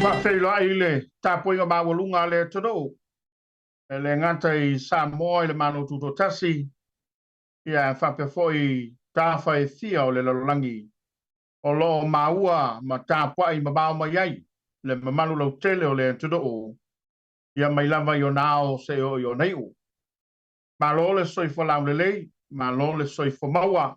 Faafeiloai i le tapuaiga maualuga a le atunuu, e le gata i Samoa i le Malo Tutoatasi, ia faapea foi tafa e fia o le lalolagi o lo o maua ma tapuai mamao mai ai le mamalu lautele o le atunuu, ia mai lava i ona ao seia oo i ona iu. Malo le soifua laulelei, malo le soifua maua.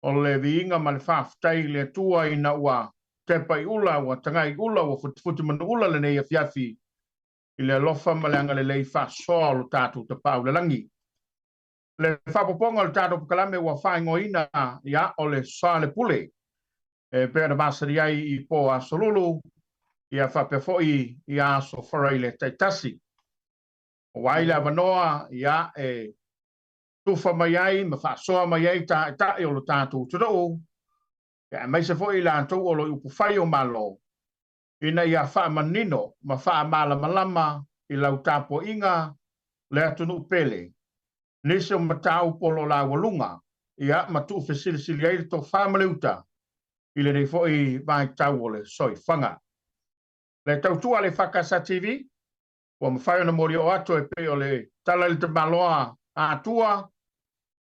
O le viiga ma le faafetai i le Atua ina ua tepa i ula, ua tagai i ula, ua futifuti manuula lenei afiafi i le alofa ma le agalelei faasoa o lo tatou Tapaau i le Lagi. Le faaopoopoga o le tatou polokalame ua faaigoaina ia o le Soalepule e pei ona masani ai i po Aso Lulu ia faapea foi i aso Faraile taitasi. Ua ai le avanoa ia e tufa mai ai ma faasoa mai ai taitai o lo tatou atunuu, aemaise foi i latou o lo o i upufai o Malo, ina ia faamanino ma faamalamalama i lau tapuaiga le atunuu pele, nisi o mataupu o lo o laualuga, ia ma tuufesilisili ai le tofa ma le uta i lenei foi vaitau o le soifuaga. Le tautua a le EFKS TV ua mafai ona molioo atu e pei o le tala i le tamaloa Atua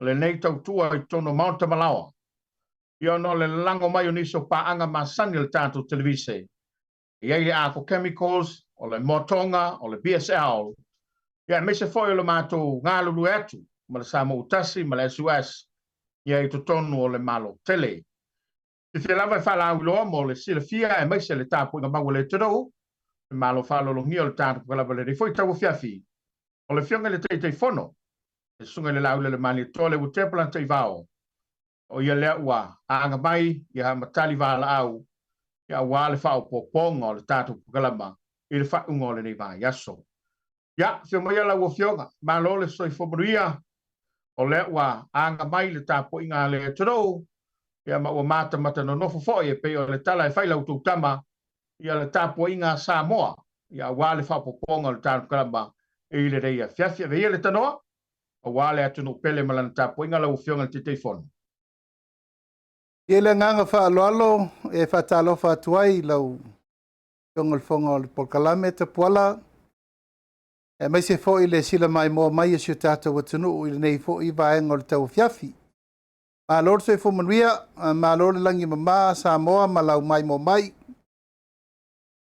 lenei tautua i totonu o maota ma laoa, ia ona o le lalago mai o nisi o paaga masani a le tatou televise, e i ai le Arco Chemicals, o le Moatoga, o le BSL, ia aemaise foi o le matou galulue atu ma le Samoa Tasi ma le SUS ia i totonu o le Malo tele. Fiafia lava e faalauiloa mo le silafia aemaise le tapuaiga mau a le atunuu, le Malo faaaloalogia o le tatou polokalame lenei foi tauafiafi, o le Afioga i le Taitaifono, le Susuga i le Laulele Malietoa Leuatea Polataivao, o ia lea ua aga mai ia ma tali valaau ia aua le faaopoopoga o le tatou polokalama i le faaiuga o lenei vaiaso. Ia, afio maia lau Afioga, malo le soifua manuia, o lea ua aga mai le tapuaiga a le atunuu, ia ma ua matamata nonofo foi e pei o le tala e fai lau tou tama, ia le tapuaiga a Samoa, ia aua le faaopoopoga o le tatou polokalama i lenei afiafi. Ave ia le tanoa, aua le atunuu pele ma lana tapuaiga lau Afioga i le Taitaifono. I le agaga faaaloalo e faatalofa atu ai i lau Afioga i le Fofoga o le Polokalame Tapuala, aemaise foi le sila maimoa mai o si o tatou atunuu i lenei foi vaega o le tauafiafi. Malo le soifua manuia, malo le lagi e mama Samoa ma lau maimoa mai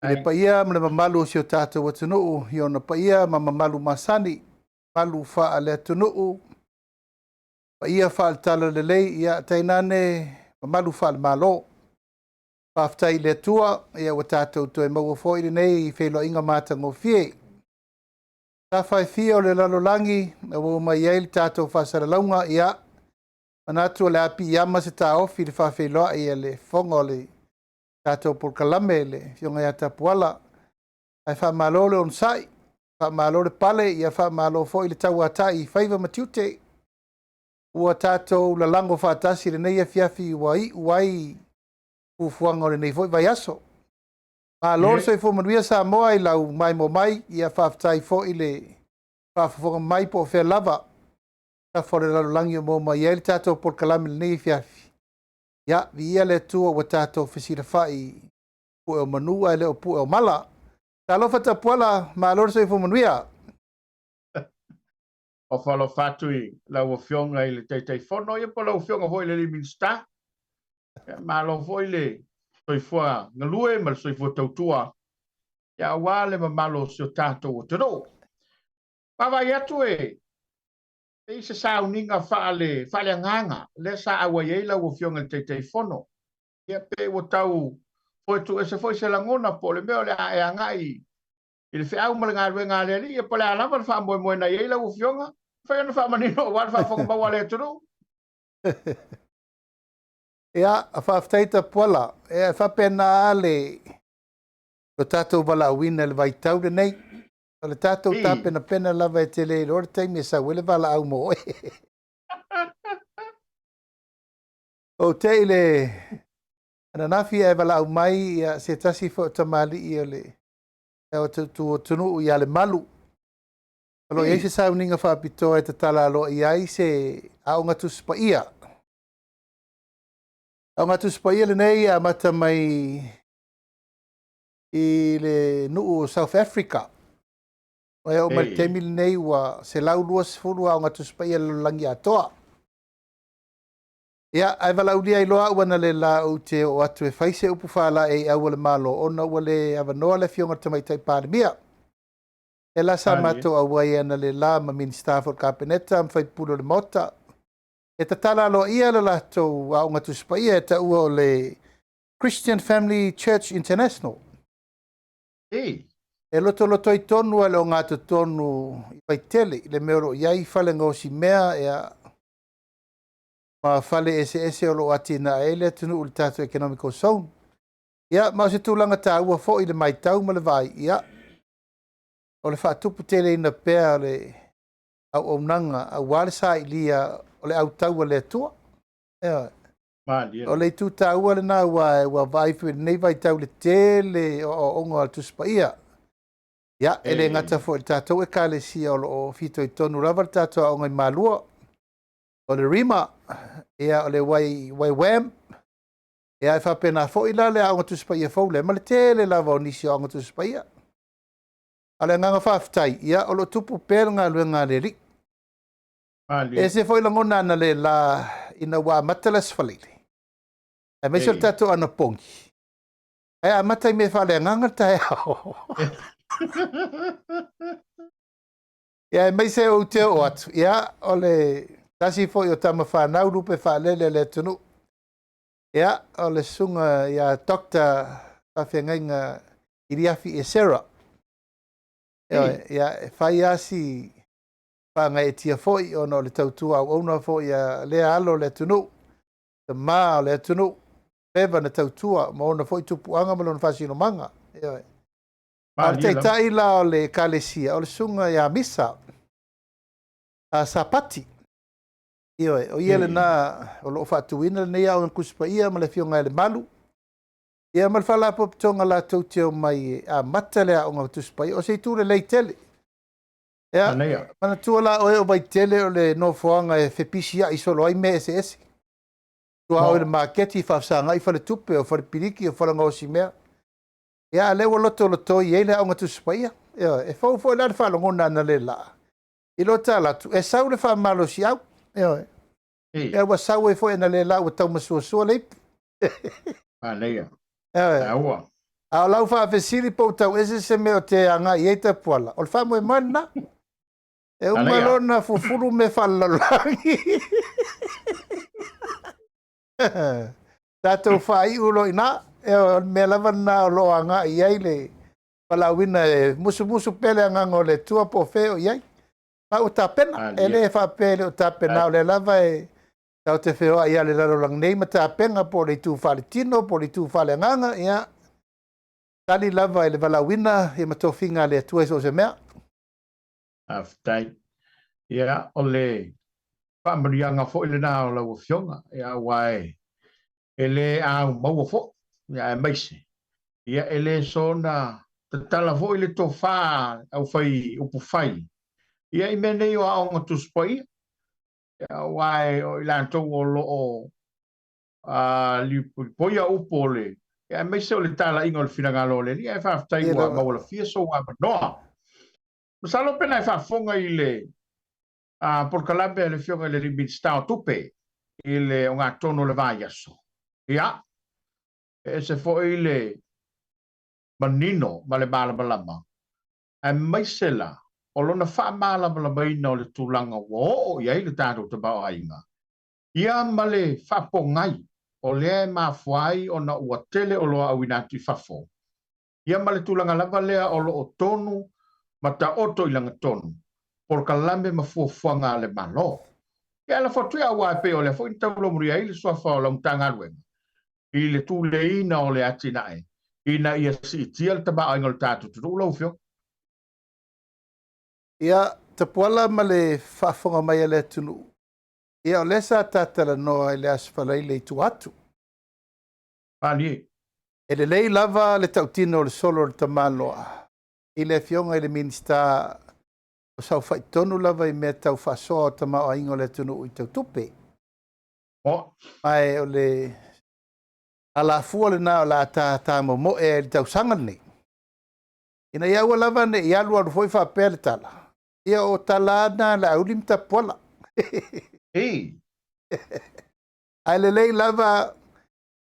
i le paia ma le mamalu o si o tatou atunuu i ona paia ma mamalu masani, mamalu faale-atunuu, paia faale-talalelei, ia tainane mamalu faale-Malo. Faafetai i le Atua, ia ua tatou toe maua foi lenei feiloaiga matagofie. Tafa e fia o le lalolagi ua oo mai ai le tatou faasalalauga, ia manatu o le a piiama se taofi i le faafeiloai a le fofoga o le tatou polokalame le Afioga ia Tapuala. Ae faamalo le onosai, faamalo le pale, ia faamalo foi le tauatai i faiva ma tiute. Ua tatou lalago faatasi i lenei afiafi ua iu ai fuafuaga o lenei foi vaiaso. Malo le soifua manuia Samoa i lau maimoa mai, ia faafetai foi le faafofoga mai po o fea lava tafa o le lalolagi o maua mai ai le tatou polokalame i lenei afiafi. Ia, viia le Atua ua tatou fesilafai i pue o manu ae le o pue o mala. Talofa Tapuala, malo le soifua manuia. Alofa atu i lau Afioga i le Taitaifono, ia po o lau Afioga foi i le Minisita. Malo foi le soifua galue ma le soifua tautua, ia aua le mamalu o si o tatou atunuu. Vaavaai atu e pei se sauniga faaleagaga lea sa auai ai lau Afioga i le Taitaifono. Ia pe ua tau foetuese foi se lagona po o le mea o le a e agai i le feau ma le galuega a le Alii, ia po o le a lava le faamoemoe na i ai lau Afioga, fai ona faamanino aua le faafofoga maua a le atunuu. Ia, faafetai Tapuala. E faapena le lo tatou valaauina i le vaitau lenei. O le tatou tapenapena lava e tele iloa le taimi e sau ai le valaau mo oe. Ou te i le ananafi ae valaau mai ia se tasi foi o tamalii o le atunuu ia Lemalu. O lo o i ai se sauniga faapitoa e tatala aloaia ai se Aoga Tusi Paia. Aoga Tusi Paia lenei e amata mai I le nuu o South Africa. E oo mai le taimi lenei ua 120 Aoga Tusi Paia i le lalolagi atoa. Ia, ae valaaulia ai loa au analeila ou te oo atu e fai se upu faalaeiau a le Malo ona ua le avanoa le Afioga i le Tamaitai Palemia. E la sa matou auai analeila ma Minisita foi o le Kapeneta ma sui usufono o le Maota e tatala aloaia le latou Aoga Tusi Paia e taua o le Christian Family Church International. E lotoloto ai tonu a le ogatotonu i Vaitele i le mea o lo o i ai fale gaosimea ia, ma fale eseese o lo o atinae ai le atunuu i le tatou economical zone. Ia, ma o se tulaga taua foi i le matau ma le vaai, ia, o le faatuputeleina pea o le auaunaga aua le sailia o le autau a le Atua. Ioe. Malie. O le itu taua lena aua ua vaai foi i lenei vaitau i le tele o aoaoga a le Tusi Paia. Ia, e le gata foi i le tatou Ekalesia o lo o fitoitonu lava le tatou aoga i Malua, o le Rima, ia, o le YWAM, ia, e faapena foi la le Aoga Tusi Paia fou lea, ma le tele lava o nisi o Aoga Tusi Paia. A o le agaga faafetai, ia, o lo o tupu pea le galuega a le Alii. Malie. E ese foi lagona analeila ina ua amata le Aso Faraile, aemaise o le tatou anapogi, ae amata i mea faaleagaga le taeao. Ia, aemaise ou te oo atu, ia, o le tasi foi o tama fanau lupe faalele a le atunuu, ia, o le susuga ia Dr. Faafeagaiga Iliafi Esera. Ia, ia, e fai lava si faagaeetia foi ona o le tautua auauna foi a lea alo o le atunuu, tama o le atunuu, leva na tautua ma ona foi tupuaga ma lona faasinomaga. Ioe. A o le Malie lava. taitai la o le Ekalesia, o le susuga ia Misa a Sapati. Ioe, o ia lena o lo o faatuina lenei Aoga Tusi Paia ma le Afioga ia Lemalu, ia ma le Faalapotopotoga latou te omai e amata le Aoga Tusi Paia. O se itu lelei tele. Ia, Manaia. manatua la oe o Vaitele o le nofoaga e fepisiai solo ai mea eseese. Tua oe i le maketi, faafesagai faletupe, o falepiliki, o falagaosimea. Ia, a lea ua lotolotoi ai le Aoga Tusi Paia. Ioe, e fou foi la le faalogona analeila i lo ta alu atu, e sau le faamalosiau. Ioe. Ia, ua sau ai foi analeila ua taumasuasua le ipu. Manaia. Ioe. Taua. A o lau faafesili po o tau ese se mea o te agai i ai Tapuala, o le faamoemoe lena. E uma Manaia. lona fufulu mea faalelalolagi. Tatou faaiu loa i ina. Ioe, o le mea lava lena o lo o agai i ai le valaauina e musumusu pea le agaga o le Atua po o fea o i ai. Ma ua tapena. Malie. E le faapea e le o tapena, o lea lava e tatou te feoai lava i le lalolagi nei ma tapena po o le itu faaletino, po o le itu faaleagaga, ia, tali lava i le valaauina ia ma tofiga a le Atua i so o se mea. Faafetai. Ia, o le faamanuiaga foi lena o lau Afioga, ia, aua e le aumaua foi, ia, aemaise, ia, e le soona tatala foi le tofa au fai upu fai, ia, i mea nei o Aoga Tusi Paia, ia, aua o i latou o lo o lipoipoia upu o le, ia, aemaise o le talaiga o le finagalo o le Alii, ae faafetai Ia ua lava. maualafia sou avanoa. Masalo pe na e faafofoga i le polokalame a le Afioga i le alii Minisita o Tupe i le ogatotonu o le vaiaso. Ia, e ese foi le manino ma le malamalama, aemaise la o lona faamalamalamaina o le tulaga ua oo i ai le tatou tamaoaiga, ia ma le faapogai o lea e mafua ai ona ua tele oloa auina atu i fafo, ia ma le tulaga lava lea o lo o tonu ma taoto i lagatonu polokalame ma fuafuaga a le Malo. Ia, lafo atu ia, aua e pei o lea foi na taulomulia ai le suafa o lau Matagaluega i le tuleiina o le atinae ina ia siitia le tamaoaiga o le tatou atunuu, lau Afioga. Ia, Tapuala ma le faafofoga mai a le atunuu, ia o lea sa tatalanoa i le Aso Faraile i tua atu. Malie. E lelei lava le tautino o le solo o le tamaloa i le Afioga i le Minisita o saofai tonu lava i mea tau faasoa o tamaoaiga o le atunuu i tau tupe. O. Ma e o le alafua lena o le a ta momoe ai i le tausaga lenei. Ina ia aua lava ne i alualu foi faapea le tala, ia o tala lava na a Laauli ma Tapuala. Ei. Ae lelei lava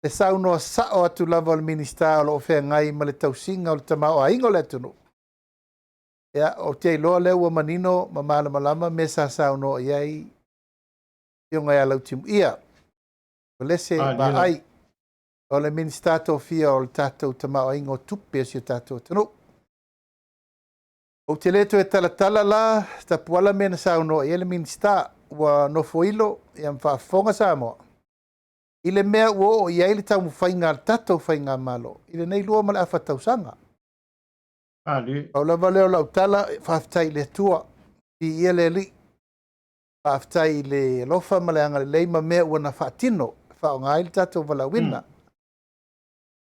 le saunoa sao atu lava o le Minisita o lo o feagai ma le tausiga o le tamaoaiga o le atunuu. Ia, ou te iloa lea ua manino ma malamalama mea sa saunoa i ai Afioga ia Lautimuia Uelese Vaai, o le Minisita tofia o le tatou tamaoaiga o tupe o si o tatou atunuu. Ou te le toe talatala la Tapuala mea na saunoa i ai le Minisita, ua nofoilo ia ma faafofoga Samoa i le mea ua oo i ai le taumafaiga a le tatou Faigamalo i lenei 2 ma le afa tausaga. Pau lava lea o lau tala, faafetai i le Atua, viia le Alii, faafetai i le alofa ma le agalelei ma mea ua na faatino e faaaoga ai le tatou valaauina.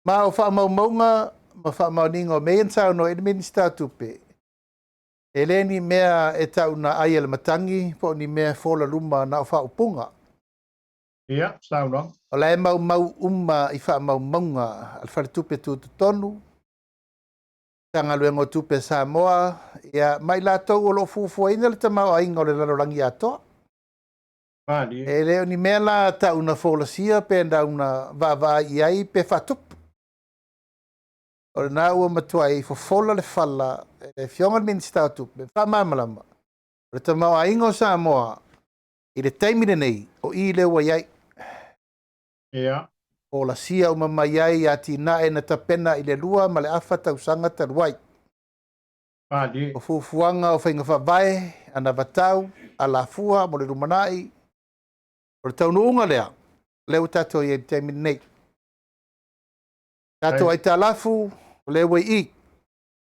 Ma o faamaumauga ma faamaoniga o mea ia na saunoa i ai le Minisita o Tupe, e le ni mea e tau na ai e le matagi po o ni mea e folaluma na o faaupuga. Ia, saunoaga. O la e maumau uma i faamaumauga a le Faletupe Tutotonu, Matagaluega o Tupe a Samoa, ia, ma i latou o lo o fuafuaina le tamaoaiga o le lalolagi atoa. Malie. E le o ni mea la tau na folasia pe tau na vaavaai i ai pe faatupu. O lena ua matuai fofola le fala e le Afioga i le Minisita o Tupe, faamalamalama, o le tamaoaiga o Samoa i le taimi lenei, o i lea ua i ai. Ia. Folasia uma mai ai atinae na tapena i le 2 ma le afa tausaga talu ai. Malie. O fuafuaga o faiga faavae, anavatau, alafua mo le lumanai. O le taunuuga lea, lea ua tatou i ai i le taimi lenei. Tatou aitalafu, o lea ua i i.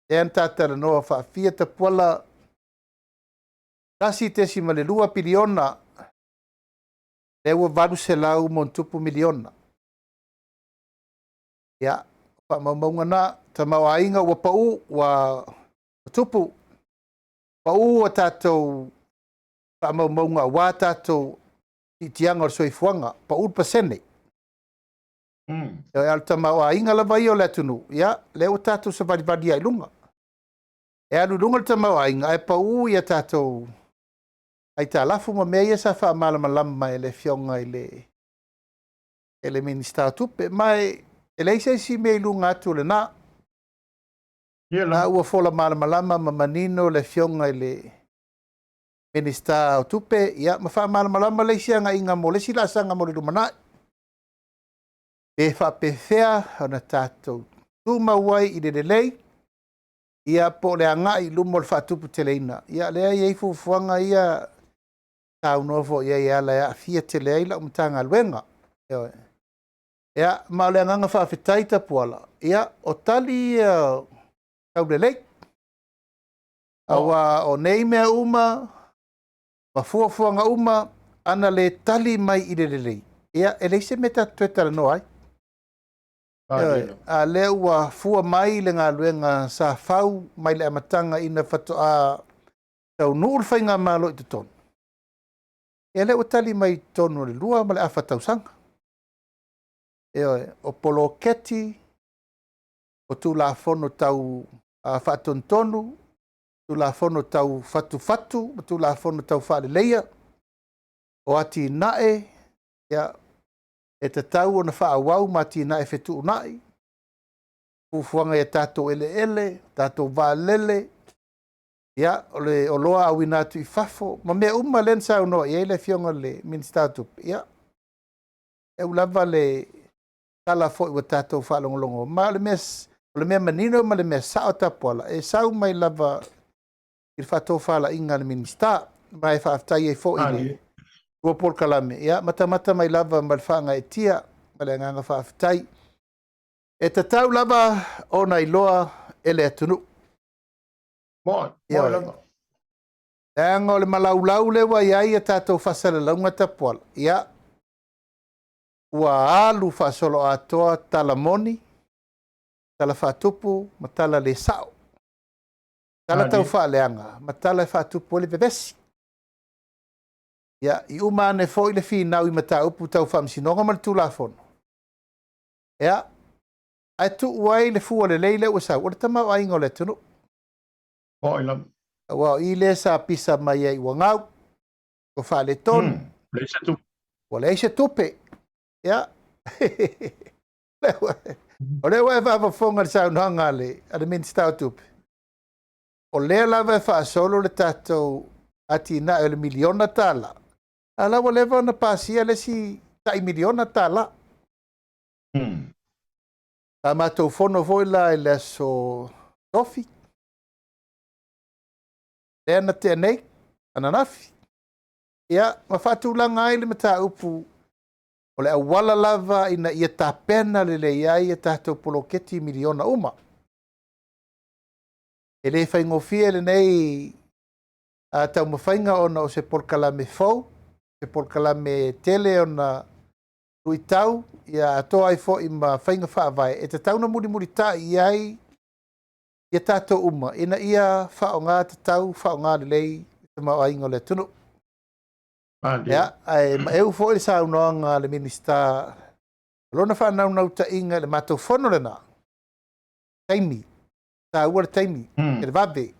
Lea na tatalanoa faafia Tapuala 1.2 piliona, lea ua 800 ma tupu miliona. Ia, faamaumauga na, tamaoaiga ua pau, ua tupu, pau a tatou faamaumauga aua tatou siitiaga o le soifuaga, pau le pasene. A o le tamaoaiga lava ia o le atunuu, ia, lea ua tatou savalivali ai i luga. E alu i luga le tamaoaiga, ae pau ia tatou aitalafu ma mea ia sa faamalamalama e le Afioga i le Minisita o Tupe. Ma e leai se isi mea i luga atu o lena. Ia La la. ua fola malamalama ma manino le Afioga i le Minisita o Tupe, ia, ma faamalamalama le isi agaiga mo le isi laasaga mo le lumanai. Pe faapefea ona tatou tumau ai i le lelei, ia po o le agai i luma o le faatuputeleina. Ia, lea e i ai fuafuaga ia saunoa foi i ai e ala e aafia tele ai lau Matagaluega. Ioe. Ia, ma o le agaga faafetai Tapuala, ia, o tali ia taulelei. Aua o nei mea uma, ma fuafuaga uma, ana le tali mai i le lelei, ia, e leai se mea tatou toe talanoa ai. Malie lava. A lea ua fua mai le galuega sa fau mai le amataga ina faatoa taunuu le Faigamalo i totonu. Ia lea ua tali mai i totonu o le 2 ma le afa tausaga. Ioe, o poloketi, o Tulafono tau faatonutonu, Tulafono tau fatufatu, ma Tulafono tau faaleleia, o atinae, ia, e tatau ona faaauau ma atinae fetuunai, fuafuaga ia tatou eleele, tatou vaalele, ia, o le oloa auina atu i fafo, ma mea uma lea na saunoa i ai le Afioga i le Minisita o Tupe, ia, e uu lava le tala foi ua tatou faalogologo. Ma o le mea manino ma le mea sao Tapuala, e sau mai lava i le faatofalaiga a le Minisita. Ma e faafetai ai foi i le lua polokalame, ia, matamata mai lava ma le faagaeetia ma le agaga faafetai. E tatau lava ona iloa e le atunuu. Moi, Ioe. moi lava. Leaga o le malaulau lea ua i ai a tatou faasalalauga Tapuala, ia, ua alu faasoloatoa tala moni, tala faatupu ma tala le sao. Tala tau faaleaga ma tala e faatupu ai le vevesi. Ia, i uma ane foi le finau i mataupu tau faamasinoga ma le Tulafono. Ia, ae tuu ai le fua lelei lea ua sau, o le tamaoaiga o le atunuu. Moni lava. Aua o i lea sa pisa mai ai ua gau, ua faaletonu. Leai se tupe. Ua leai se tupe. Ia. O lea ua e faafofoga i le saunoaga a le, a le Minisita o Tupe. O lea lava e faasolo le tatou atinae o le miliona tala, a la ua leva ona pasia le isi tai miliona tala. Sa matou fono foi la i le aso Tofi, lea na tea nei, ananafi. Ia, ma faatulaga ai le mataupu o le auala lava ina ia tapena lelei ai a tatou poloketi miliona uma. E le faigofie lenei taumafaiga ona o se polokalame fou, se polokalame tele ona luitau, ia atoa ai foi ma faiga faavae e tatau ona mulimulitai i ai ia tatou uma ina ia faaaoga tatau, faaaoga lelei le tamaoaiga o le atunuu. Ia, ae maeu foi le saunoaga a le Minisita o lona faanaunautaiga i le matou fono lena, taimi, taua le taimi, le vave,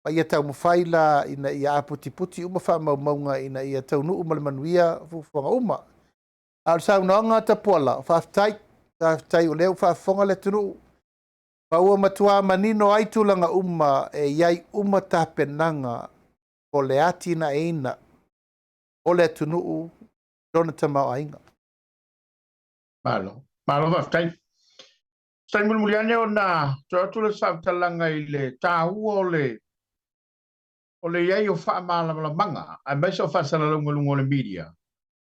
ma ia taumafai la ina ia aputiputi uma faamaumauga ina ia taunuu ma le manuia fuafuaga uma. A o le saunoaga a Tapuala, faafetai, faafetai o lea ua faafofoga le atunuu, ma ua matua manino ai tulaga uma e i ai uma tapenaga o le atinaeina o le atunuu lona tamaoaiga. Malo, malo faafetai. Se taimi mulimuli ane ona toe atu le faamatalaga i le taua o le o le i ai o faamalamalamaga aemaise o faasalalauga i luga o le media,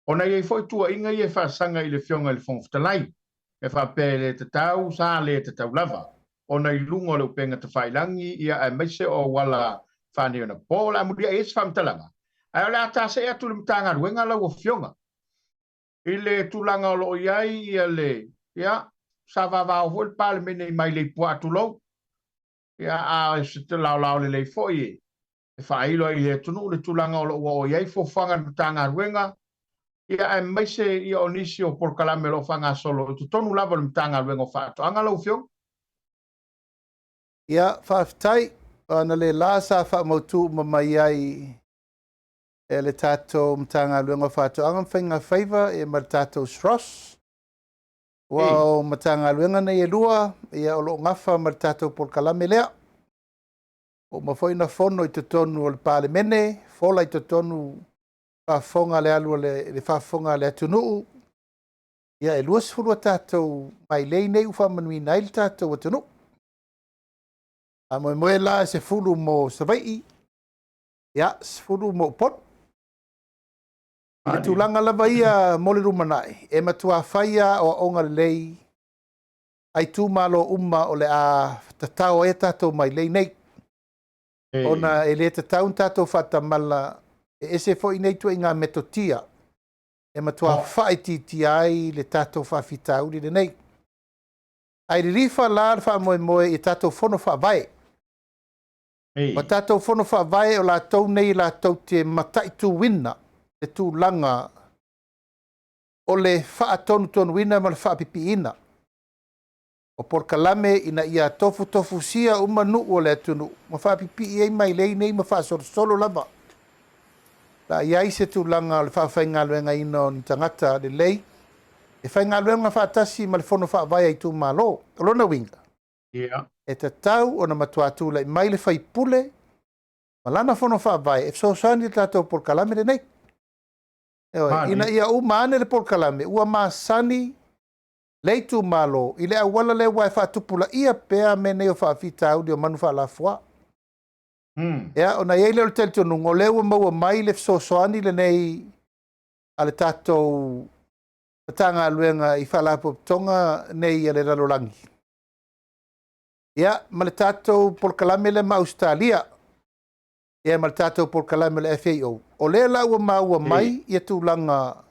ona e i ai foi tuuaiga ia e faasaga i le Afioga i le Fofoga Fetalai, e faapea e le tatau, sa le tatau lava ona i luga o le upega tafailagi ia aemaise o auala faaneionapo. O le a muliai ai se faamatalaga, ae o le a tasee atu i le Matagaluega lau Afioga i le tulaga o lo o i ai ia le, ia, sa vavao foi le Palemene i mailei puaa tulou, ia, a o se laolao lelei foi e faailo ai i le atunuu le tulaga o lo o ua oo i ai fuafuaga a le Matagaluega, ia aemaise ia o nisi o polokalame o lo o faagasolo i totonu lava o le Matagaluega o Faatoaga lau Afioga. Ia, faafetai. O analeila sa faamautu uma mai ai e le tatou Matagaluega o Faatoaga ma Faiga Faiva ia ma le tatou SROS. Ua o Matagaluega nei e lua, ia o lo o gafa ma le tatou polokalame lea. Ua uma foi ona fono i totonu o le Palemene, fola i totonu faafofoga le alu a le faafofoga a le atunuu. Ia e 20 a tatou mailei nei ua faamanuiina ai le tatou atunuu. Faamoemoe la e 10 mo Savaii, ia 10 mo Upolu. I le tulaga lava ia mo le lumanai, e matua fai lava aoaoga lelei a itumalo uma o le a tatao ai a tatou mailei nei. Ona e le tatau ona tatou faatamala, e ese foi nei ituaiga metotia e matua faaitiitia ai le tatou faafitauli lenei. Ae lilifa la le faamoemoe i tatou fono faavae. O tatou fono faavae o latou nei latou te mataituina le tulaga o le faatonutonuina ma le faapipiina o polokalame ina ia tofutofusia uma nuu o le atunuu ma faapipii ai mailei nei ma faasolosolo lava. La i ai se tulaga o le faafaigaluegaina o ni tagata lelei e faigaluega faatasi ma le fono faavae a itumalo. O lona uiga, e tatau ona matua tulai mai le faipule ma lana fono faavae e fesoasoani i le tatou polokalame lenei. Ina ia uma ane le polokalame ua masani le itumalo i le auala lea ua e faatupulaia pea mea nei o faafitauli o manu faalafua. Ia, ona i ai lea o le talitonuga o lea ua maua mai le fesoasoani lenei a le tatou Matagaluega i Faalapotopotoga nei a le lalolagi. Ia, ma le tatou polokalame lea ma Ausetalia, ia ma le tatou polokalame o le FAO, o lea la ua maua mai ia tulaga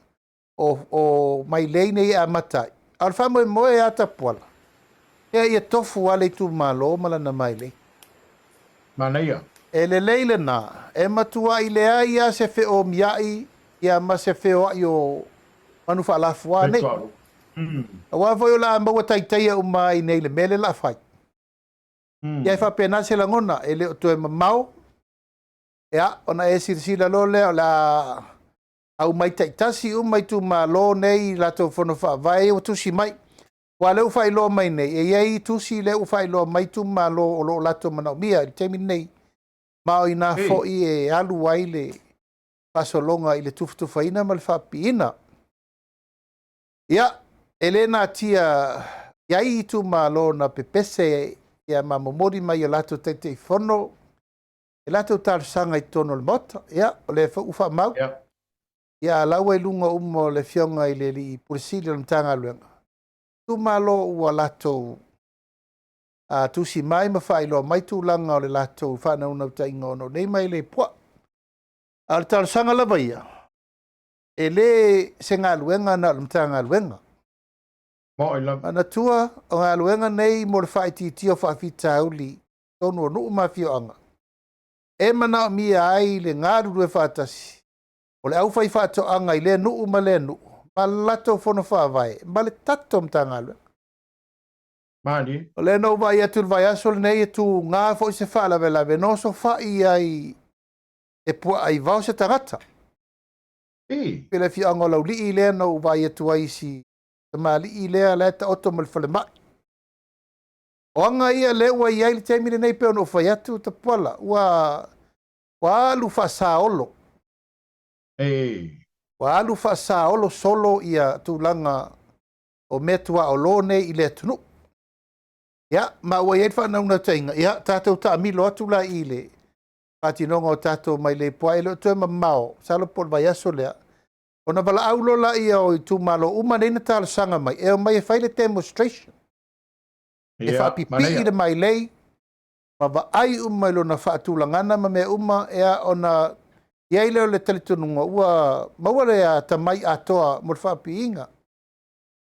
o mailei nei e amata ai. A o le faamoemoe a Tapuala, ia ia tofu lava le itumalo ma lana mailei. Manaia. E lelei lena, e matuai leai lava se feomiai ia ma se feoai o manu faalafua nei. Aua foi o le a maua taitaia uma ai nei le mea lea o le a fai. Ia e faapena se lagona, e le o toe mamao, ia, ona e silasila loa lea o le a aumai taitasi uma itumalo nei i latou fono faavae ua tusi mai. Aua o lea ua faailoa mai nei, e i ai tusi lea ua faailoa mai itumalo o lo o latou manaomia i le taimi lenei, ma o i ina foi e alu ai le faasologa i le tufatufaina ma le faapipiina. Ia, e le natia i ai itumalo na pepese ia ma momoli mai i latou Taitaifono e latou talosaga i totonu o le Maota. Ia, o lea foi ua faamau. Ia, a la ua i luga uma o le Afioga i le Alii Pule Sili o le Matagaluega, itumalo ua latou tusi mai ma faailoa mai tulaga o le latou faanaunautaiga ona o nei mailei puaa. A o le talosaga lava ia, e le se galuega na o le Matagaluega. Mo'i lava. Manatua, o galuega nei mo le faaitiitia o faafitauli i totonu o nuu ma afioaga, e manaomia ai le galulue faatasi o le aufaifaatoaga i lea nuu ma lea nuu, ma le latou fono faavae, ma le tatou Matagaluega. Malie. O lea na ou vaai atu i le vaiaso lenei e tuga foi se faalavelave, na osofai ai e puaa i vao se tagata. I le afioaga o Laulii lea na ou vaai atu ai i si tamalii lea la e taoto ma le falemai. O aga ia lea ua i ai le taimi lenei pei ona ou fai atu Tapuala, ua alu faasaolo. Ua alu faasaolo solo ia tulaga o mea tuaolo nei i le atunuu. Ia, ma ua i ai le faanaunautaiga, ia tatou taamilo atu la i le faatinoga o tatou mailei puaa, e le o toe mamao, masalo po o le vaiaso lea, ona valaau loa laia o itumalo uma nei na talosaga mai, e omai e fai le demonstration. E faapipii le mailei, ma vaai uma i lona faatulagana ma mea uma, ia ona i ai lea o le talitonuga, ua maua le atamai atoa mo le faapipiiga.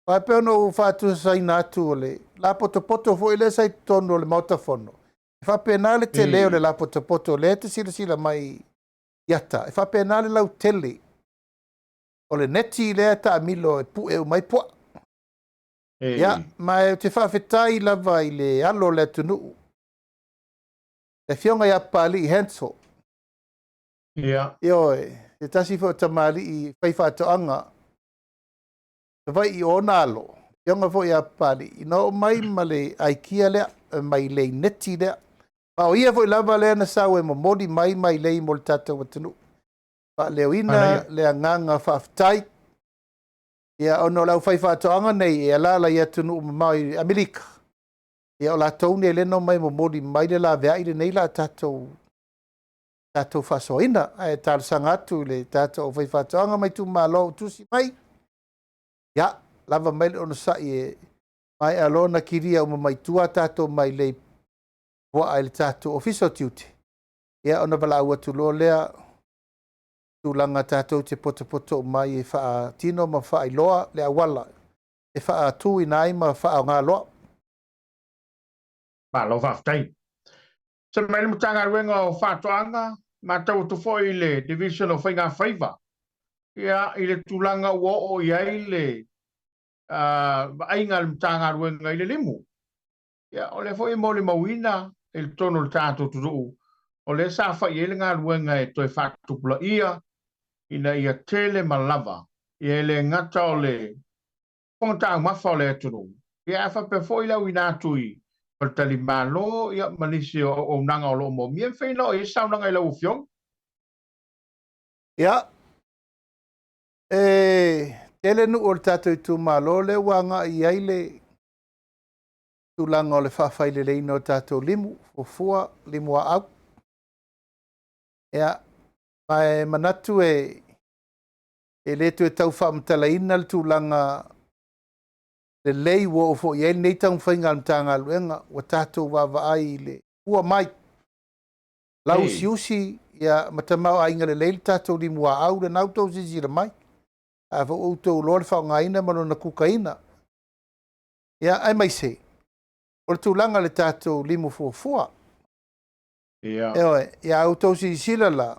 Aua e pei ona ou faatusaina atu o le lapotopoto foi lea sa i totonu o le Maota Fono, e faapena le tele o le lapotopoto lea e te silasila mai i ata, e faapena le lautele o le neti lea e taamilo e pue uma ai puaa. Ia, ma ou te faafetai lava i le alo o le atunuu, le Afioga ia Papalii Hansel. Ioe, se tasi foi o tamalii faifaatoaga Savaii o ona alo, Afioga foi ia Papalii, na oo mai ma le aikia lea, mailei neti lea. Ma o ia foi lava lea na sau e momoli mai mailei mo le tatou atunuu. Faaleoina le agaga faafetai. Ia, ona o le aufaifaatoaga nei e alaala i atunuu mamao i Amerika, ia o latou nei lea na omai e momoli mai le laveai lenei la tatou faasoaina. Ae talosaga atu i le tatou aufaifaatoaga ma itumalo o tusi mai, ia, lava mai le onosai e maea loa ona kilia uma mai tua tatou mailei puaa i le tatou Ofisa o Tiute, ia ona valaau atu loa lea tulaga tatou te potopoto mai e faatino ma faailoa le auala e faatuina ai ma faaaoga loa. Malo faafetai. Se mai le Matagaluega o Faatoaga, matau atu foi i le Division o Faiga Faiva, ia, i le tulaga ua oo i ai le vaaiga a le Matagaluega i le limu. Ia, o lea foi e molimauina i totonu o le tatou atunuu, o lea sa fai ai le galuega e toe faatupulaia ina ia tele ma lava, ia e le gata o le fofoga taumafa o le atunuu, ia ae faapea foi le auina atu i faletalimalo, ia, ma nisi o auaunaga o lo o moomia. E mafai ona oo i ai se saunoaga i lau Afioga? Ia, e tele nuu o le tatou itumalo lea ua agai i ai le tulaga o le faafaileleina o tatou limu, fuafua, limu aau. Ia, ma e manatu e le toe tau faamatalaina le tulaga lelei ua oo foi i ai lenei taumafaiga a le Matagaluega, ua tatou vaavaai i le fua mai, lauusiusi, ia, ma tamaoaiga lelei le tatou limu aau, lena ua outou silasila mai. A foi ua outou iloa le faaaogaina ma lona kukaina. Ia, aemaise o le tulaga i le tatou limu fuafua. Ioe, ia outou silasila la,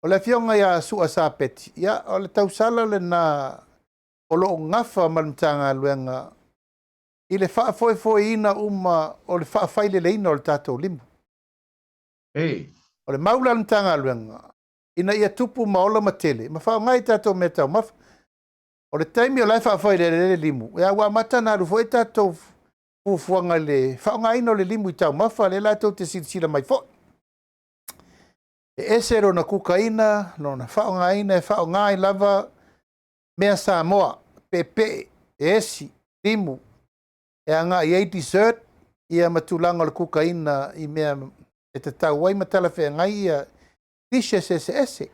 o le Afioga ia Sua Sapeti, ia, o le tausala lena o lo o gafa ma le Matagaluega i le faafoefoeina uma o le faafaileleina o le tatou limu. O le mau la a le Matagaluega, ina ia tupu ma ola ma tele ma faaaoga ai tatou meataumafa. O le taimi o la e faafailele ai le limu, ia ua amata ona alu foi tatou fuafuaga i le faaaogaina o le limu i taumafa, lea la tou te silasila mai foi. E ese lona kukaina, lona faaaogaina, e faaaoga ai lava mea Samoa, peepee, esi, limu, e agai i ai dessert, ia ma tulaga o le kukaina i mea e tatau ai ma talafeagai ia dishes eseese.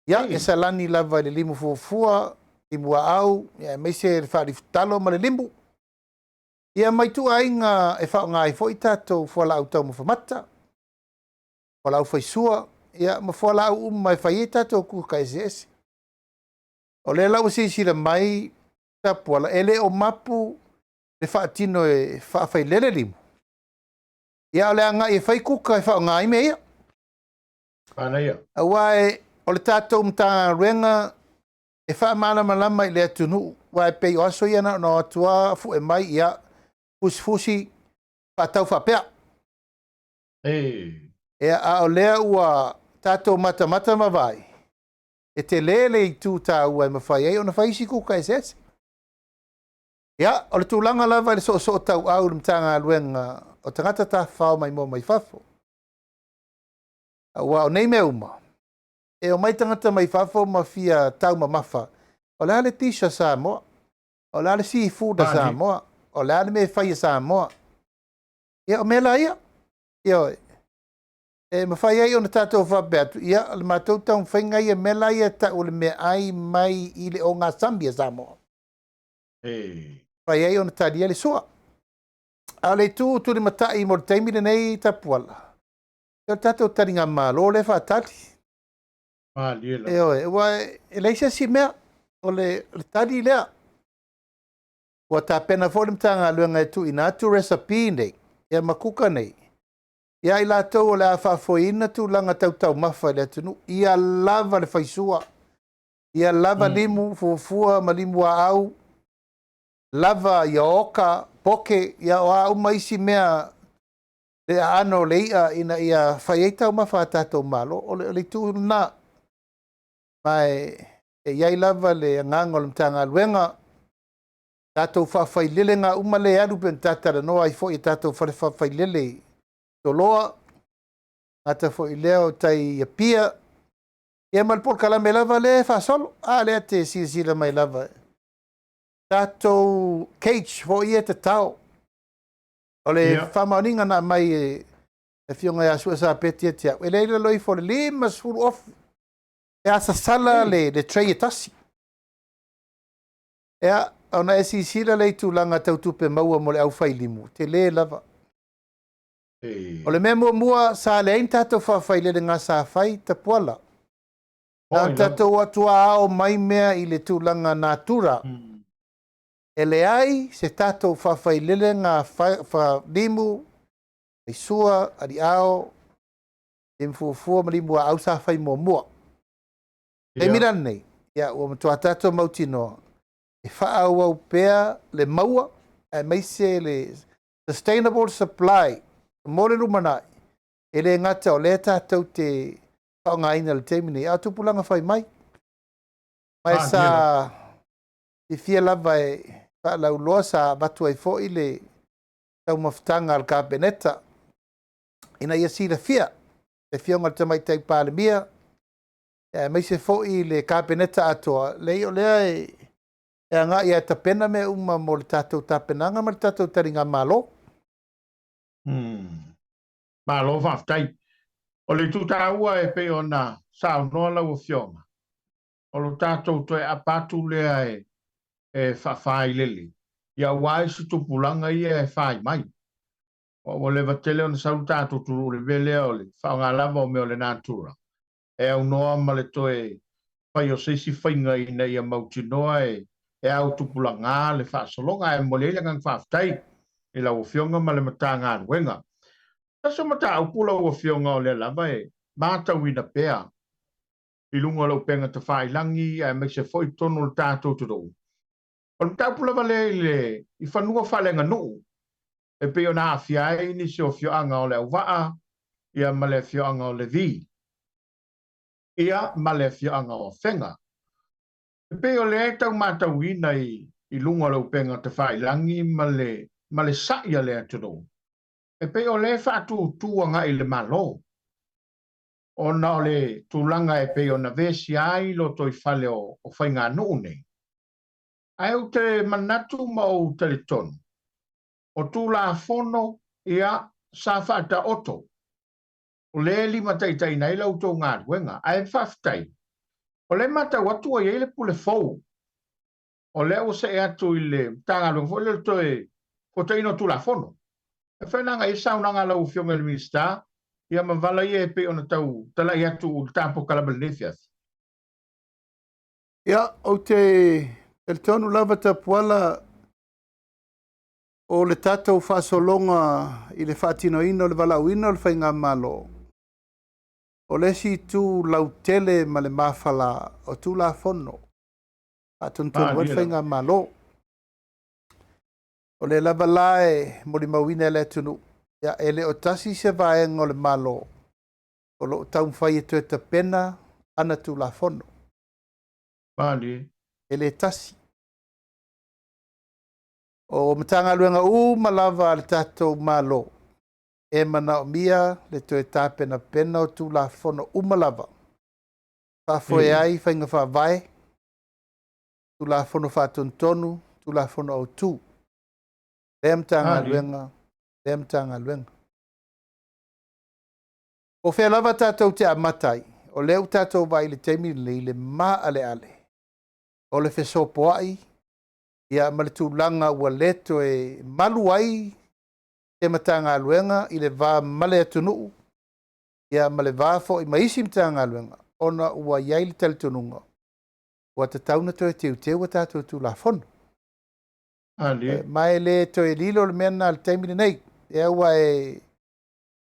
Ia, e salani lava i le limu fuafua, limu aau, ia aemaise le faalifutalo ma le limu. Ia ma ituaiga e faaaoga ai foi tatou fualaau taumafa mata, fualaau faisua, ia ma fualaau uma e fai ai tatou kuka eseese. O lea la ua silasila mai Tapuala, e le o mapu le faatino e faafailele limu. Ia, o le agai e fai kuka e faaaoga ai mea ia. Manaia. Aua o le tatou Matagaluega e faamalamalama i le atunuu, aua e pei o aso ia na ona o atu lava fue mai, ia, fusifusi, faatau faapea. Ia, a o lea ua tatou matamata ma vaai, e tele le itu taua e mafai ai ona fai isi kuka eseese. Ia, o le tulaga lava i le soosoo tauau i le Matagaluega o Tagata Tafafao Maimoa Mai Fafo. Aua o nei mea uma, e omai tagata mai fafo ma fia taumamafa, o le a le dish a Samoa, o le a le seafood a Samoa, o le a le mea e fai e Samoa. Ia, o mea la ia, ioe, e mafai ai ona tatou faapea atu, ia, o le matou taumafaiga ia, mea la ia e tau o le meaai mai i le ogasami a Samoa. Mafai ai ona talia le sua. A o le itu tulimatai mo le taimi lenei Tapuala, o le tatou taligamalo lea e faatali. Malie lava. Ioe, aua e leai se isi mea, o le tali lea. Ua tapena foi le Matagaluega e tuuina atu recipe nei, ia ma kuka nei, ia i latou o le a faafoeina tulaga tau taumafa i le atunuu, ia lava le faisua, ia lava limu fuafua ma limu aau, lava ia oka, poke, ia o a uma isi mea le aano o le i'a ina ia fai ai taumafa a tatou Malo. O le itu lena. Ma e i ai lava le agaga o le Matagaluega, tatou faafailelega uma lea e alu pei ona ta talanoa ai foi i tatou fale faafailele i Toloa, gata foi lea o tai Apia, ia ma le polokalame lava lea e faasolo. A lea te silasila mai lava. Tatou cage foi ia e tatao. O le faamaoniga na aumai e le Afioga ia Sua Sapeti ia te au, e leai lalo ifo o le 50 ofu e asasala le tray e tasi. Ia, ona e silasila lea i tulaga tau tupe maua mo le aufailimu, tele lava. O le mea muamua, sa leai ni tatou faafailelega sa fai Tapuala. Na tatou atu ao mai mea i le tulaga natura. E leai se tatou faafailelega limu, faisua, aliao, limu fuafua ma limu aau sa fai muamua. Taimi la lenei, ia, ua matua tatou mautinoa, e faaauau pea le maua, aemaise le sustainable supply mo le lumanai, e le gata o lea tatou te faaaogaina i le taimi nei, a o tupulaga fai mai. Ma e sa fiafia lava e faalauloa, sa avatu ai foi le taumafataga a le Kapeneta ina ia silafia le Afioga i le Tamaitai Palemia, aemaise foi le Kapeneta atoa, leai o lea e agai e tapena mea uma mo le tatou tapenaga ma le tatou taligamalo. Malo faafetai. O le itu taua e pei ona saunoa lau Afioga, o lo tatou toe aapa atu lea e faafailele, ia aua isi tupulaga ia e fai mai. Ua leva tele ona sau le tatou atunuu i le mea lea o le faaaoga lava o mea o le natura, e aunoa ma le toe fai o se isi faiga ina ia mautinoa e au tupulaga le faasologa. Ae momoli ai le agaga faafetai i lau Afioga ma le Matagaluega. Tasi o mataupu lau Afioga o lea lava e matauina pea i luga o le upega tafailagi aemaise foi totonu o le tatou atunuu. O le mataupu lava lea i le i fanua faaleaganuu e pei ona aafia ai nisi o afioaga o Leauvaa ia ma le afioaga o Levi ia ma le afioaga o Afega. E pei o lea e tau matauina i i luga o le upega tafailagi ma le ma le sa'i a le atunuu, e pei o lea e faatūtū agai i le Malo ona o le tulaga e pei ona vesia ai lotoifale o o faiganuu nei. Ae ou te manatu ma ou talitonu, o Tulafono ia sa faataoto, o lea e limataitaiina ai la outou galuega. Ae faafetai, o lea e matau atu ua i ai le pule fou, o lea ua see atu i le Matagaluega foi lea o le toe fuataina o Tulafono. E mafai ona agai i ai le saunoaga a lau Afioga i le Minisita ia ma vala ia e pei ona tau talai atu i le ta polokalame i lenei afiafi. Ia, ou te talitonu lava Tapuala o le tatou faasologa i le faatinoina o le valaauina o le Faigamalo, o le isi itu lautele ma le mafala o Tulafono faatonutonu ai le Faigamalo. O lea lava la e molimauina e le atunuu, ia, e le o tasi se vaega o le Malo o lo o taumafai e toe tapena ana Tulafono. Malie. E le tasi. O Matagaluega uma lava a le tatou Malo e manaomia le toe tapenapena o Tulafono uma lava, faafoe ai faiga faavae, Tulafono Faatonutonu, Tulafono Autu. Lea Matagaluega, lea Matagaluega. O fea lava tatou te amata ai, o lea ua tatou vaai i le taimi lenei i le maaleale o le fesopoai ia ma le tulaga ua le toe malu ai se Matagaluega i le va ma le atunuu ia ma le va foi ma isi Matagaluega ona ua i ai le talitonuga ua tatau ona toe teuteu a tatou Tulafono. Ma e le toe lilo le mea lena i le taimi lenei. Lea ua e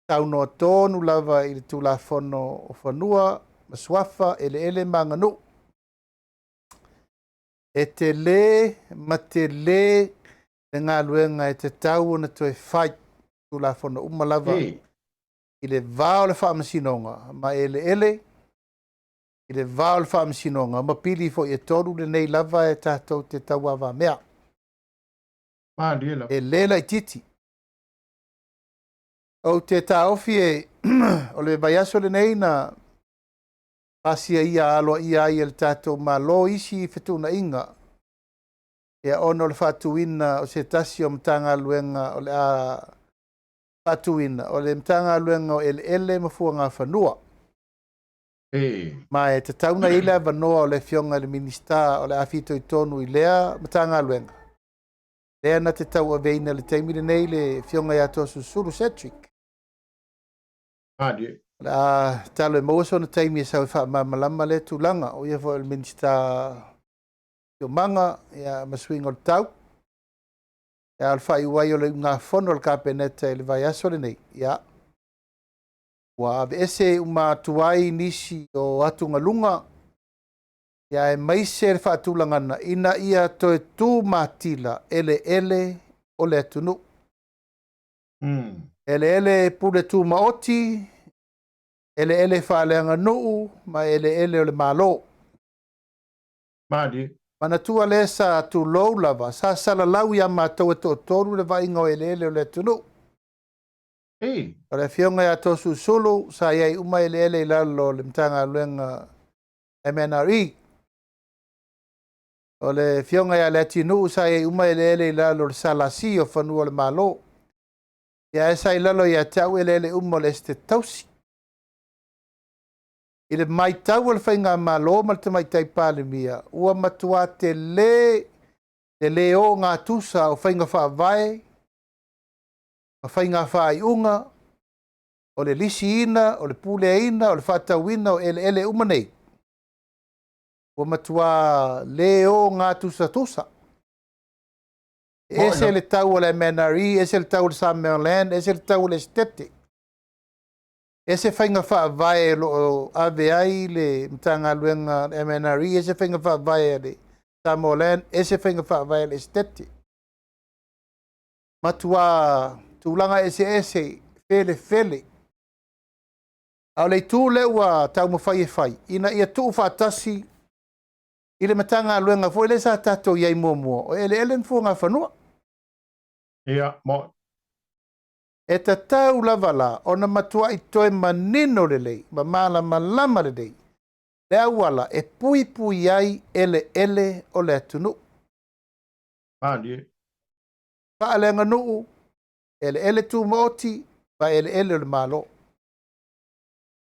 saunoa tonu lava i le Tulafono o Fanua ma Suafa, Eleele ma Aganuu. E tele ma tele le galuega e tatau ona toe fai, Tulafono uma lava i le va o le Faamasinoga ma eleele, i le va o le Faamasinoga ma pili foi e tolu lenei lava e tatou te tauavamea. Malie lava. E le laitiiti. Ou te taofi e o le vaiaso lenei na pasia ia aloaia ai e le tatou Malo isi fetuunaiga ia ona o le faatuina o se tasi o Matagaluega o le a faatuina, o le Matagaluega o Eleele ma Fuagafanua. Ma e tatau ona i ai le avanoa o le Afioga i le Minisita o le a fitoitonu i lea Matagaluega, lea na te tauaveina i le taimi lenei le Afioga ia Toeolesulusulu Cedric. Malie. O le a tatalo e maua sona taimi e sau e faamalamalama lea tulaga. O ia foi o le Minisita Siosiomaga ia, ma Suiga o le Tau. Ia, o le faaiu ai o le ugafono a le Kapeneta i le vaiaso lenei, ia, ua aveese uma atu ai nisi o atugaluga, ia, aemaise le faatulagaga ina ia toe tu matila eleele o le atunuu. Eleele pule tumaoti, eleele faaleaganuu ma eleele o le Malo. Malie. Manatua lea sa tulou lava, sa salalau ia matou e toatolu le vaaiga o eleele o le atunuu. O le Afioga ia Toeolesulusulu sa i ai uma eleele i lalo o le Matagaluega MNRE. O le Afioga ia Leatinuu sa i ai uma eleele i lalo o le SLC o Fanua o le Malo. Ia ae sa i lalo ia te au eleele uma o le Esetete Tausi. I le matau a le Faigamalo ma le Tamaitai Palemia, ua matua tele le le ogatusa o faiga faavae ma faiga faaiuga o le lisiina, o le puleaina, o le faatauina o eleele uma nei, ua matua le ogatusatusa. E ese le tau o le MNRE, ese le tau o le Samoa Land, ese le tau o le Esetete. Ese faiga faavae o lo o ave ai le Matagaluega a le MNRE, ese faiga faavae a le Samoa Land, ese faiga faavae a le Esetete. Matua tulaga eseese felefele. A o le itu lea ua taumafai e fai, ina ia tuufaatasi i le Matagaluega foi lea sa tatou i ai muamua, o Eleele ma Fuagafanua. Ia, mo. E tatau lava la ona matuai toe manino lelei ma malamalama lelei le auala e puipui ai eleele o le atunuu. Malie. Faaleaganuu, eleele tumaoti ma eleele o le Malo.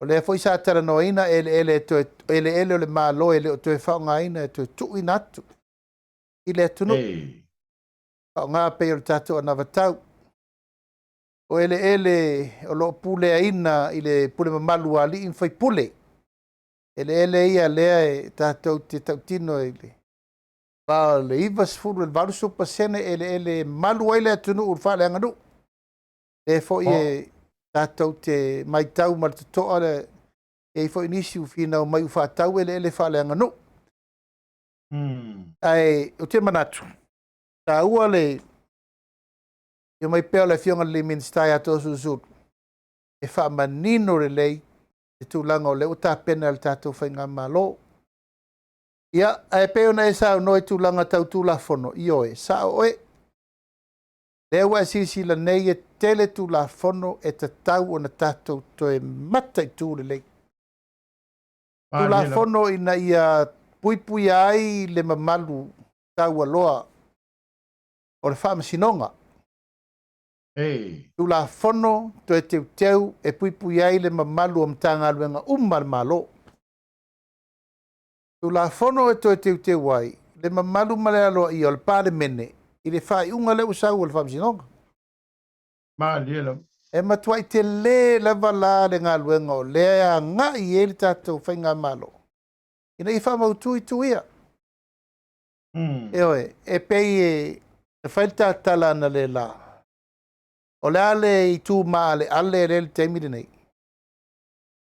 O lea foi sa talanoaina eleele, toe, eleele o le Malo e le o toe faaaogaina e toe tuuina atu i le atunuu. Ei. Faaaoga pei o le tatou anavatau. O eleele o lo o puleaina i le pule mamalu a alii ma faipule. Eleele ia lea e tatou te tautino i le va o le 90 i le 80% eleele e malu ai le atunuu i le faaleaganuu. Lea foi e tatou te matau ma le totoa le e i ai foi nisi ua finau mai ua faatau eleele faaleaganuu. Ae ou te manatu, taua le afio mai pea o le Afioga i le Minisita ia Toeolesulusulu e faamanino lelei le tulaga o lea ua tapena e le tatou faigamalo. Ia, ae pei ona e saunoa i tulaga tau Tulafono, ioe, sao oe. Lea ua e silasila nei e tele Tulafono e tatau ona tatou toe mataitu lelei. Tulafono ina ia puipuia ai le mamalu taualoa o le Faamasinoga. Ei. Tulafono toe teuteu e puipuia ai le mamalu o Matagaluega uma a le Malo. Tulafono e toe teuteu ai le mamalu ma le aloaia o le Palemene i le faaiuga lea ua sau o le Faamasinoga. Malie lava. E matuai tele lava la le galuega o lea e agai i ai le tatou faigamalo ina ia faamautu itu ia. Ioe, e pei e fai le tatala analeila, o le a le itu maaleale lea i le taimi lenei.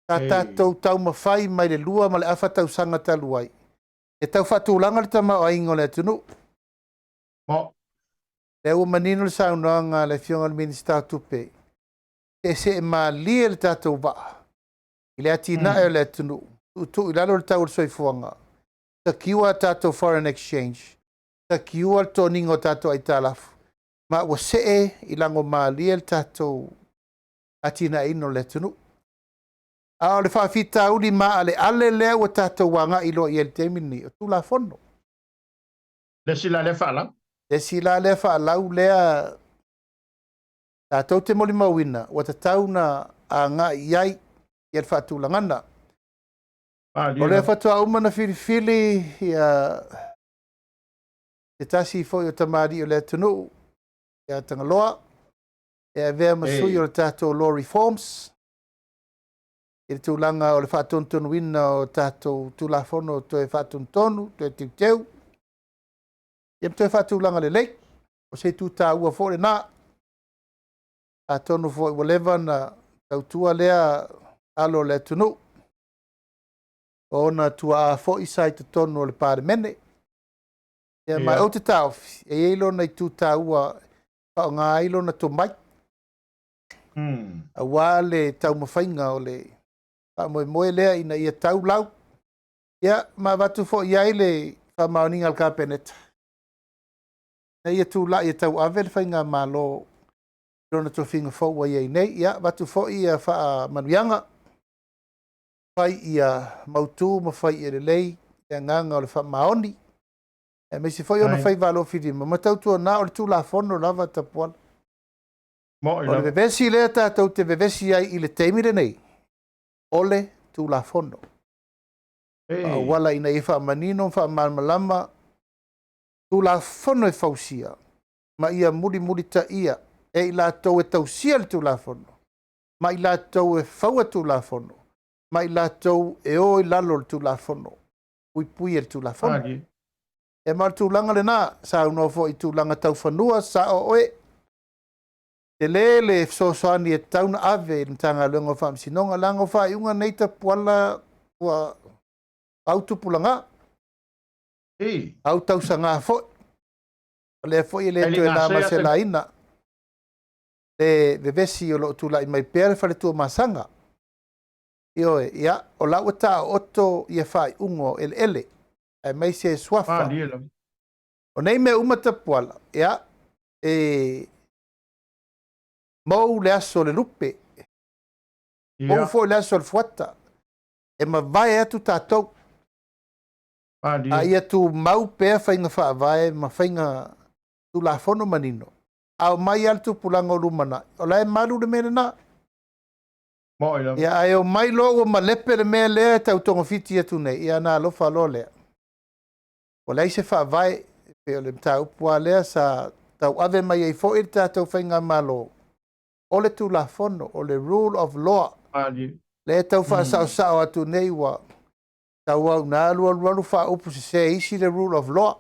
Sa tatou taumafai mai le 2.5 tausaga talu ai e tau faatulaga le tamaoaiga o le atunuu. Mo. Lea ua manino le saunoaga a le Afioga i le Minisita o Tupe, seesee malie le tatou vaa i le atinae o le atunuu, tuutuu i lalo le tau o le soifuaga, sakiua a tatou foreign exchange, sakiua le toniga o tatou aitalafu, ma ua see i lago malie le tatou atinaeina o le atunuu. A o le faafitauli maaleale lea ua tatou agai loa i ai i le taimi lenei, o Tulafono. Le isi la lea faalau. Le isi la lea faalau lea tatou te molimauina ua tatau na agai i ai ia le faatulagana. O lea faatoa uma na filifili ia se tasi foi o tamalii o le atunuu ia Tagaloa e avea ma sui o le tatou Law Reforms i le tulaga o le faatonutonuina o tatou Tulafono toe faatonutonu, toe teuteu, ia ma toe faatulaga lelei. O se itu taua foi lena. Atonu foi ua leva na tautua lea alo o le atunuu, o ona tuaa foi sa i totonu o le Palemene. Ia, ma ou te taofi, e i ai lona itu taua e faaaoga ai lona tomai, aua le taumafaiga o le faamoemoe lea ina ia tau lau. Ia, ma avatu foi i ai le faamaoniga a le Kapeneta, ina ia tulai e tauave le faigamalo i lona tofiga fou ua i ai nei. Ia, avatu foi ia faamanuiaga, fai ia mautu ma fai ia lelei le agaga o le faamaoni, aemaise foi ona faiva alofilima ma tautuana o le Tulafono lava Tapuala. Moi O le lava. vevesi lea tatou te vevesi ai i le taimi lenei, o le Tulafono. Ei. Auala ina ia faamanino ma faamalamalama Tulafono e fausia ma ia mulimulitaia e i latou e tausia le Tulafono, ma i latou e faua Tulafono, ma i latou e o i lalo o le Tulafono, puipui e le Tulafono. Malie. E ma o le tulaga lena, saunoa foi i tulaga tau fanua, sao oe. Tele le fesoasoani e tatau na ave i le Matagaluega o Faamasinoga, leaga o faaiuga nei Tapuala ua autupulaga. Au tausaga foi. O lea foi e le toe na ma se laina le vevesi o lo o tulai mai pea le faletua masaga. Ioe, ia, o la ua taooto ia faaiuga o eleele, aemaise suafa. O nei mea uma Tapuala, ia, e mou le aso o le lupe, mou foi le aso o le fuata, e mavae atu tatou. A ia tumau pea faiga faavae ma faiga tulafono manino, a omai lava le tupulaga o lumanai, o la e malu le mea lena. Ia, ae omai loa ua malepe le mea lea e tau togafiti atu nei, ia ona alofa loa lea. Ua leai se faavae, e pei o le mataupu lava lea sa tauave mai ai foi le tatou faigamalo, o le Tulafono, o le rule of law. Lea e tau faasaosao atu nei ua tauau ina alualualu faaupu sese isi le rule of law.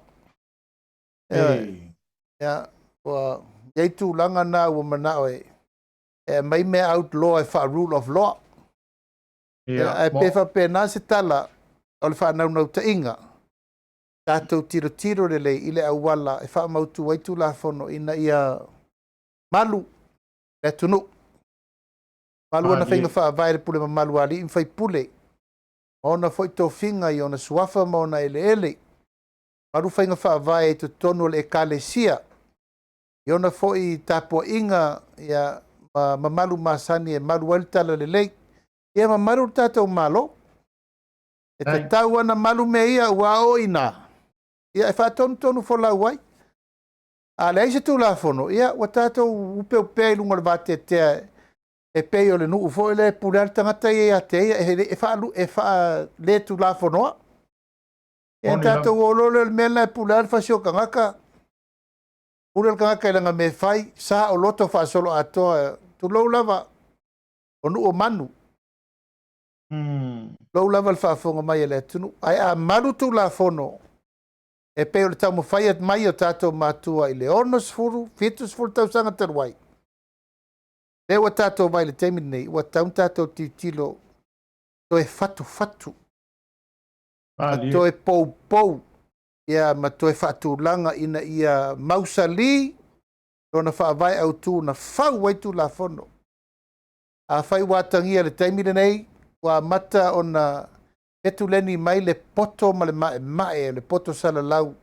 Ia, ua i ai tulaga na ua manao e aumai mea outlaw e faa-rule of law. Ia, ae pe faapena se tala o le faanaunautaiga, tatou tilotilo lelei i le auala e faamautu ai Tulafono ina ia malu le atunuu. Malu ona faiga faavae le pule mamalu a alii ma faipule, ma ona foi tofiga i ona suafa ma ona eleele. Malu faiga faavae i totonu o le Ekalesia, i ona foi tapuaiga ia, ma mamalu masani e malu ai le talalelei. Ia mamalu le tatou Malo. E tatau ana malu mea ia ua o i ina, ia e faatonutonu folau ai. A leai se Tulafono, ia ua tatou upeupea i luga o le vateatea e pei o le nuu foi lea e pule lava le tagata ia ia te ia, e faaletulafonoa. Ia tatou o loa lea o le mea lena e pule lava le fasi o tagata, pule le tagata i lana mea e fai, sa o loto faasoloatoa, tulou lava, o nuu o manu. Tulou lava le faafofoga mai a le atunuu. Ae a malu Tulafono, e pei o le taumafai mai o tatou matua i le 60, 70 tausaga talu ai, lea ua tatou vai i le taimi lenei, ua tatau ona tatou tilotilo toe fatufatu, ma toe poupou, ia, ma toe faatulaga ina ia mausali lona faavae autu na fau ai Tulafono. Afai ua atagia i le taimi lenei, ua amata ona fetuleni mai le poto ma le maemae o le poto salalau,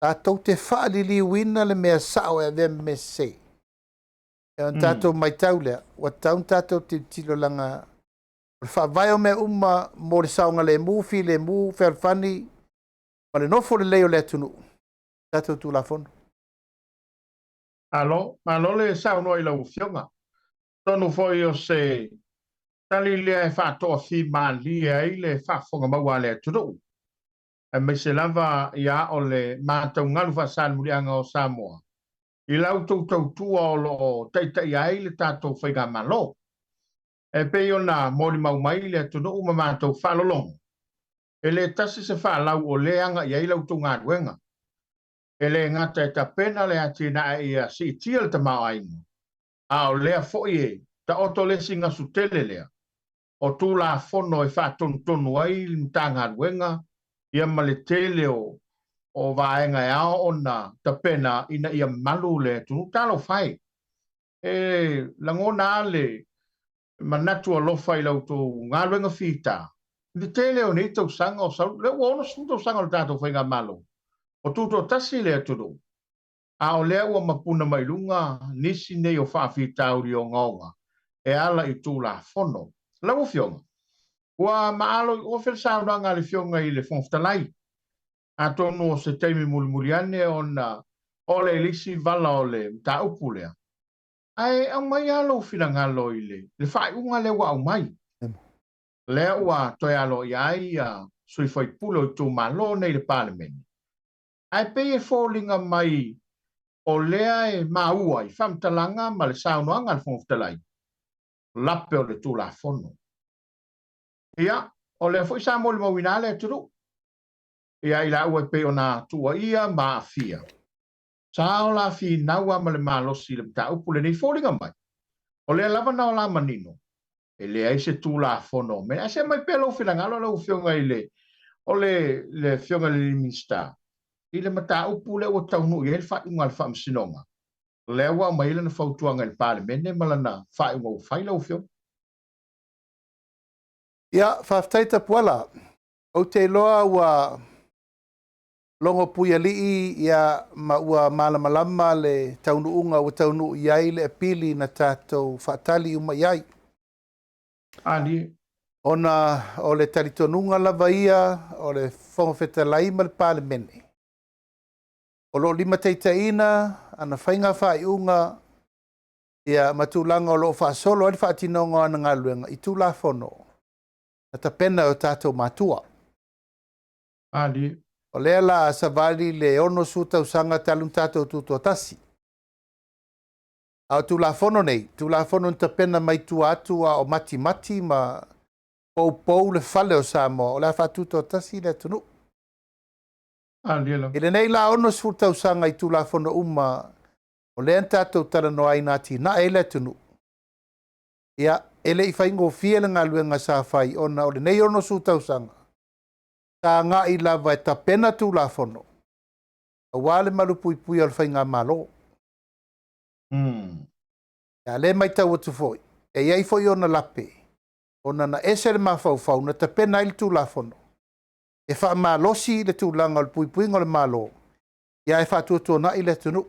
tatou te faaliliuina le mea sao e avea ma mea sese. E ona tatou matau lea, ua tatau ona tatou tilotilo leaga o le faavae o mea uma mo le saogalemu, filemu, fealofani ma le nofo lelei o le atunuu, tatou Tulafono. Malo, malo le saunoa i lau Afioga. Atonu foi o se tali lea e faatoafimalie ai le faafofoga maua a le atunuu, aemaise lava ia o le mataugalu faasalemuliaga o Samoa i la outou tautua o lo o taitaia ai le tatou faigamalo. E pei ona molimau mai le atunuu ma matou faalologo, e le tasi se faalau o lea e agai ai la outou galuega. E le gata e tapena le atinae ia siitia le tamaoaiga, a o lea foi e taoto le isi gasu tele lea o Tulafono e faatonutonu ai le Matagaluega ia ma le tele o vaega e ao ona tapena ina ia malu le atunuu. Talofa e, e lagona lava le manatu alofa i la outou galuega fita i le tele o nei tausaga o sau, lea ua 60 tausaga o le tatou faigamalo, o tutoatasi le atunuu, a o lea ua mapuna mai luga nisi nei o faafitauli ogaoga e ala i Tulafono. Lau Afioga, ua maalo i ofe le saunoaga a le Afioga i le Fofoga Fetalai, atonu o se taimi mulimuli ane ona o le isi vala o le mataupu lea, ae aumai lava lou finagalo i le faaiuga lea ua aumai. Lea ua toe aloaia ai sui usufono o itumalo nei i le Palemene, ae pei e foliga mai o lea e maua i faamatalaga ma le saunoaga a le Fofoga Fetalai, lape o le Tulafono. Ia, o lea foi sa molimauina le atunuu, ia i laua e pei ona tuuaia ma aafia. Sa o la finau lava ma le malosi i le mataupu lenei foliga mai, o lea lava na o la manino, e leai se Tulafono o mea. Ae se aumai pea lou finagalo lau Afioga i le O le le Afioga i le Minisita, i le mataupu lea ua taunuu i ai le faaiuga a le Faamasinoga, lea ua aumai ai lana fautuaga i le Palemene ma lana faaiuga ua fai lau Afioga. Ia, faafetai Tapuala. Ou te iloa ua logo puialii ia ma ua malamalama le taunuuga ua taunuu i ai le apili na tatou faatali uma i ai. Malie. Ona o le talitonuga lava ia o le Fofoga Fetalai ma le Palemene, o lo o limataitaiina ana faiga faaiuga ia ma tulaga o lo o faasolo ai le faatinoga o ana galuega i Tulafono na tapena e o tatou matua. Malie. O lea la a savali le 60 tausaga talu ona tatou tutoatasi. A o Tulafono nei, Tulafono na tapena mai tua atu a o matimati ma poupou le fale o Samoa, o le a faatutoatasi le atunuu. Malie lava. I lenei la 60 tausaga i Tulafono uma o lea na tatou talanoa ai na atinae ai le atunuu, ia, e le i faigofie le galuega sa fai ona o lenei 60 tausaga, sa agai lava e tapena Tulafono aua le malupuipuia o le faigamalo. A lea e matau atu foi, e i ai foi ona lape, ona na ese le mafaufau na tapena ai le Tulafono e faamalosi le tulaga o le puipuiga o le Malo, ia ae faatuatuanai le atunuu.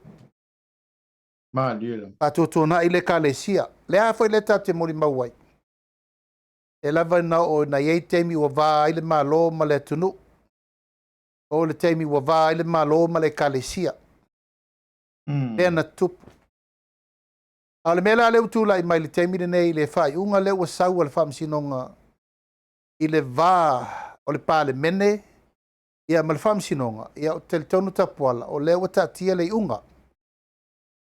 Malie lava. Faatuatuanai le Ekalesia. Le a foi lea tatou te molimau ai? E lava ina oo ina i ai taimi ua va ai le Malo ma le atunuu, oo i le taimi ua va ai le Malo ma le Ekalesia. Lea na tutupu. A o le mea la lea ua tulai mai i le taimi lenei i le faaiuga lea ua sau a le Faamasinoga i le va o le Palemene ia ma le Faamasinoga, ia ou te talitonu Tapuala, o lea ua taatia le iuga.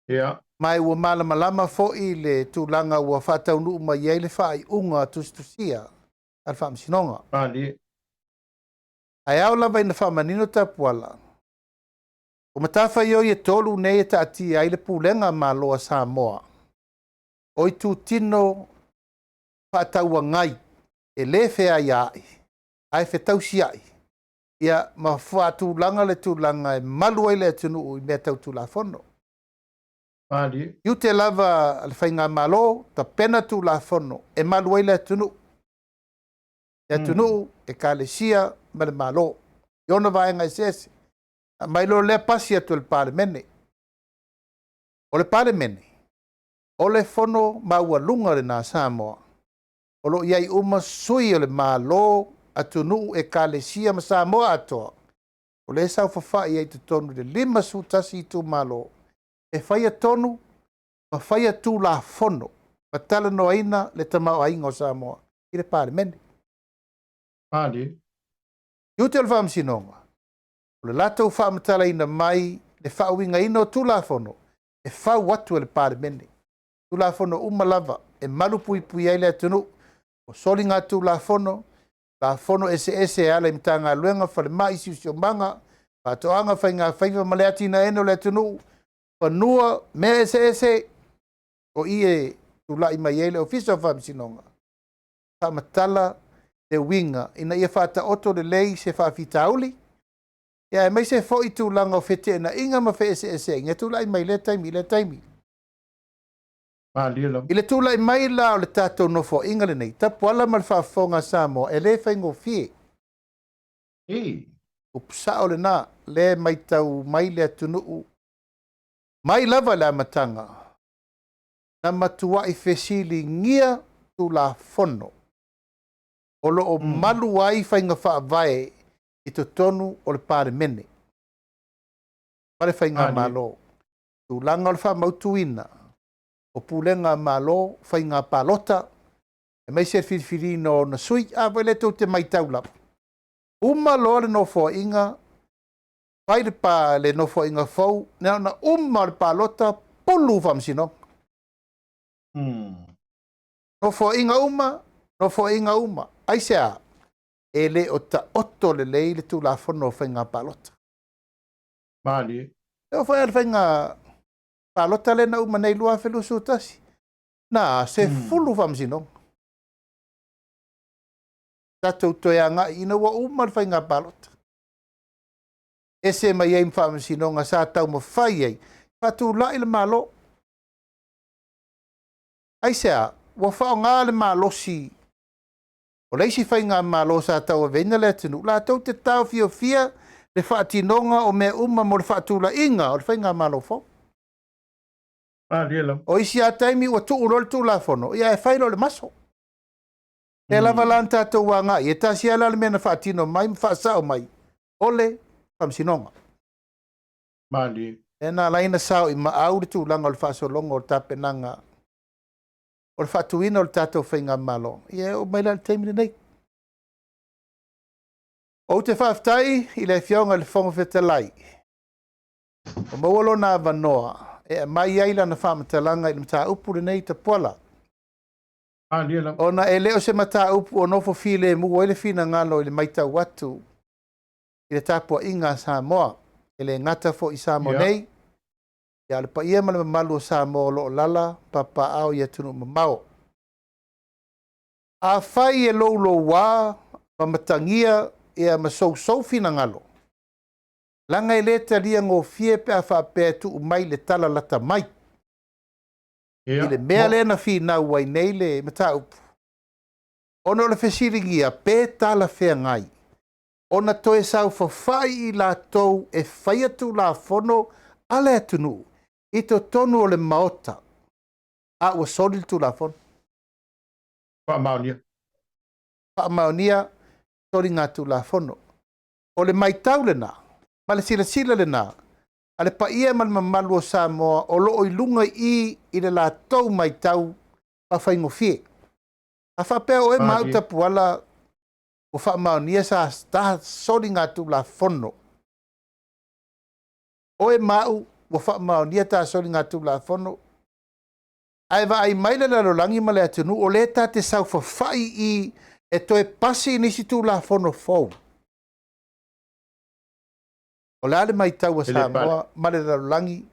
Ia. Ma ua malamalama foi le tulaga ua faataunuu mai ai le faaiuga tusitusia a le Faamasinoga. Malie. Ae ao lava ina faamanino Tapuala, o matafaioi e tolu nei e taatia ai le pulega Malo a Samoa, o itutino faatauagai e le feaiaai ae fetausiai ia ma faatulaga le tulaga e malu ai le atunuu i mea tau Tulafono. Malie. Tiute lava a le faigamalo, tapena Tulafono e malu ai le atunuu. Le atunuu, Ekalesia ma le Malo i ona vaega eseese. Aumai loa lea pasi atu e le Palemene. O le Palemene, o le fono maualuga lena a Samoa, o lo o i ai uma sui o le Malo, atunuu, Ekalesia ma Samoa atoa, o lea e saofafai ai i totonu i le 51 itumalo, e faia tonu ma faia Tulafono ma talanoaina le tamaoaiga o Samoa i le Palemene. Malie. Tiute o le Faamasinoga, o le latou faamatalaina mai le faauigaina o Tulafono e fau atu e le Palemene. Tulafono uma lava e malupuipuia ai le atunuu, o soligatulafono, Tulafono eseese e ala i Matagaluega, falemai, siosiomaga, faatoaga, faigafaiva ma le atinaeina o le atunuu, fanua, mea eseese, o i e tulai mai ai le Ofisa o Faamasinoga, faamatala le uiga ina ia faataoto lelei se faafitauli, ia aemaise foi tulaga o feteenaiga ma feeseeseaiga e tulai mai lea taimi i lea taimi. Malie lava. I le tulai mai la o le tatou nofoaiga lenei, Tapuala ma le faafofoga a Samoa, e le faigofie. Ei. Upu sao lena, lea e matau mai le atunuu, mai lava i le amataga, na matuai fesiligia Tulafono o lo o malu ai faiga faavae i totonu o le Palemene ma le Faigamalo. Tulaga o le faamautuina o pulega a Malo, faiga palota, aemaise le filifiliina o ona sui. A foi lea tou te matau lava, uma loa le nofoaiga, fai le, pa, le nofoaiga fou, na ona uma o le palota, pulu faamasinoga. Nofoaiga uma, nofoaiga uma. Aisea? E le o taoto lelei le Tulafono o Faiga Palota. Malie. E oo foi lava i le faiga palota lea na uma nei 2021, na sefulu faamasinoga. tatou toe agai ina ua uma le faiga palota. Ese mai ai ma faamasinoga sa taumafai ai faatulai le Malo. Aisea? Ua faaaoga le malosi o le isi faigamalo sa tauaveina le atunuu latou te taofiofia le faatinoga o mea uma mo le faatulaiga o le faigamalo fou. O isi lava taimi ua tuu loa le Tulafono, ia ae fai loa le maso. Lea lava la na tatou agai, e tasi lava la le mea na faatino mai ma faasao mai, o le Faamasinoga. Malie. Lea na ala ai ona sao i maau le tulaga o le faasologa o le tapenaga o le faatuina o le tatou faigamalo. Ia e oo mai la i le taimi lenei. Ou te faafetai i le Afioga i le Fofoga Fetalai, ua maua lona avanoa e aumai ai lana faamatalaga i le mataupu lenei Tapuala. Ona e le o se mataupu o nofo filemu ai le finagalo i le matau atu i le tapuaiga a Samoa, e le gata foi i Samoa nei, a o le paia ma le mamalu o Samoa o lo o lala papaao i atunuu mamao. Afai e louloua ma matagia ia ma sousou finagalo, leaga e le talia gofie pe a faapea e tuu mai le tala lata mai. I le mea lea na finau ai nei le mataupu, ona o le fesiligia pe talafeagai ona toe saofafai i latou e faia Tulafono a le atunuu i totonu o le Maota, a ua soli le Tulafono. Faamaonia. Faamaonia soliga Tulafono. O le matau lena ma le silasila lena a le paia ma le mamalu o Samoa o lo o i luga i i i le latou matau faafaigofie. A faapea oe ma au Tapuala ua faamaonia sa soliga Tulafono, oe ma au ua faamaonia ta soliga Tulafono, ae vaai mai le lalolagi ma le atunuu o lea ta te saofafai i e toe pasi nisi Tulafono fou. O le a le matau a Samoa ma le lalolagi,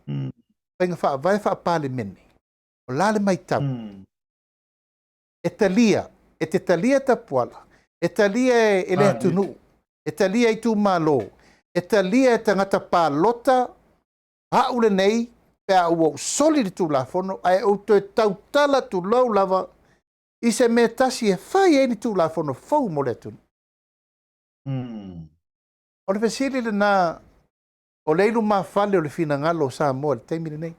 faiga faavae faa-Palemene, o le a le matau? E talia, e te talia Tapuala, e talia e le atunuu, e talia e itumalo, e talia e tagata palota, au lenei, pe a ua ou soli le Tulafono, ae ou toe tautala tulou lava i se mea tasi e fai ai ni Tulafono fou mo le atunuu. O le fesili lena o le ilumafale o le finagalo o Samoa i le taimi lenei.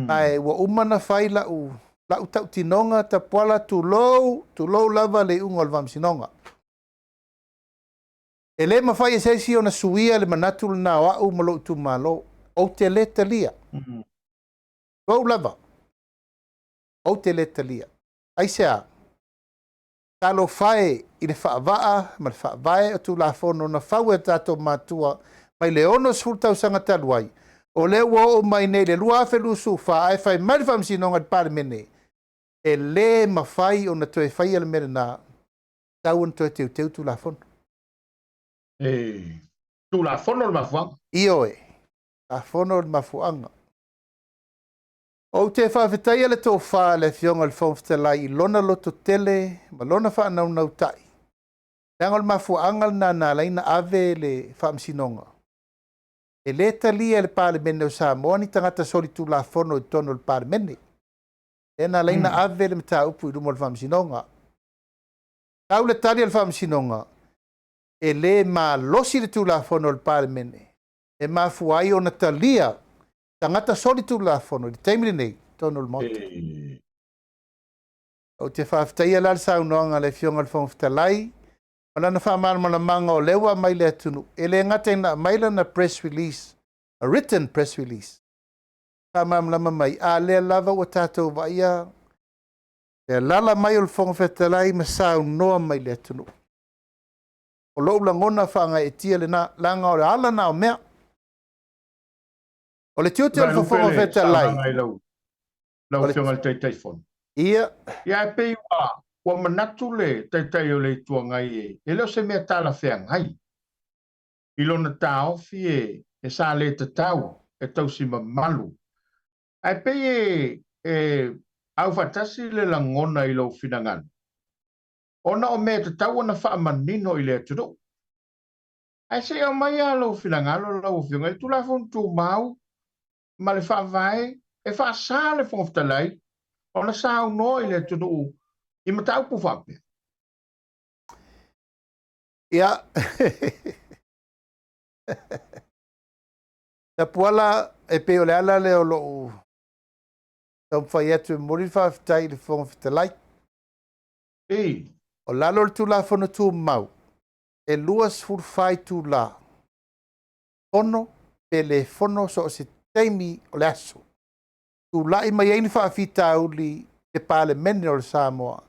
Ae ua uma ona fai lau tautinoga Tapuala, tulou, tulou lava le iuga o le Faamasinoga. E le mafai e se isi ona suia le manatu lena o au ma lou itumalo. Ou te le talia. Tulou lava. Ou te le talia. Aisea? Talofa e i le faavaa ma le faavae o Tulafono na fau e tatou matua mai le 60 tausaga talu ai, o lea ua oo mai nei le 2024, ae fai mai le Faamasinoga i le Palemene, e le mafai ona toe faia le mea lena, tau ona toe teuteu Tulafono. E, Tulafono le mafuaaga. Ioe, Tulafono le mafuaaga. Ou te faafetaia le tofa a le Afioga i le Fofoga Fetalai i lona lototele ma lona faanaunautai. Leaga o le mafuaaga lena na ala ai ona ave le Faamasinoga. E le talia e le Palemene o Samoa ni tagata solitulafono i totonu o le Palemene. Lea na ala ai ona ave le mataupu i luma o le Faamasinoga. Tau le tali a le Faamasinoga, e le malosi le Tulafono o le Palemene e mafua ai ona talia tagata solitulafono i le taimi lenei i totonu o le Maota. Ou te faafetaia la le saunoaga a le Afioga i le Fofoga Fetalai ma lana faamalamalamaga o lea ua aumai le atunuu. E le gata ina aumai lana press release, a written press release, faamalamalama mai, a lea lava ua tatou vaaia le alala mai o le Fofoga Fetalai ma saunoa mai le atunuu. O lou lagona faagaeetia lena, leaga o le ala na o mea. O le tiute o le Fofoga Fetalai. Lau Afioga i le Taitaifono. Ia. Ia, e pei ua manatu le Taitai o le Itu Agai e le o se mea talafeagai i lona taofi e sa le tatau e tausi mamalu. Ae pei e aufaatasi le lagona i lou finagalo. Ona o mea e tatau ona faamanino i le atunuu. Ae se i aumai lava lou finagalo lau Afioga i le Tulafono Tumau ma le Faavae e faasa le Fofoga Fetalai ona saunoa i le atunuu i mataupu faapea. Ia. Tapuala, e pei o le ala lea o lou taumafai atu e momoli le faafetai i le Fofoga Fetalai. Ei. O lalo o le Tulafono Tumau, e 24 itula, fono pe le fono so o se taimi o le aso. Tulai mai ai ni faafitauli i le Palemene o le Samoa,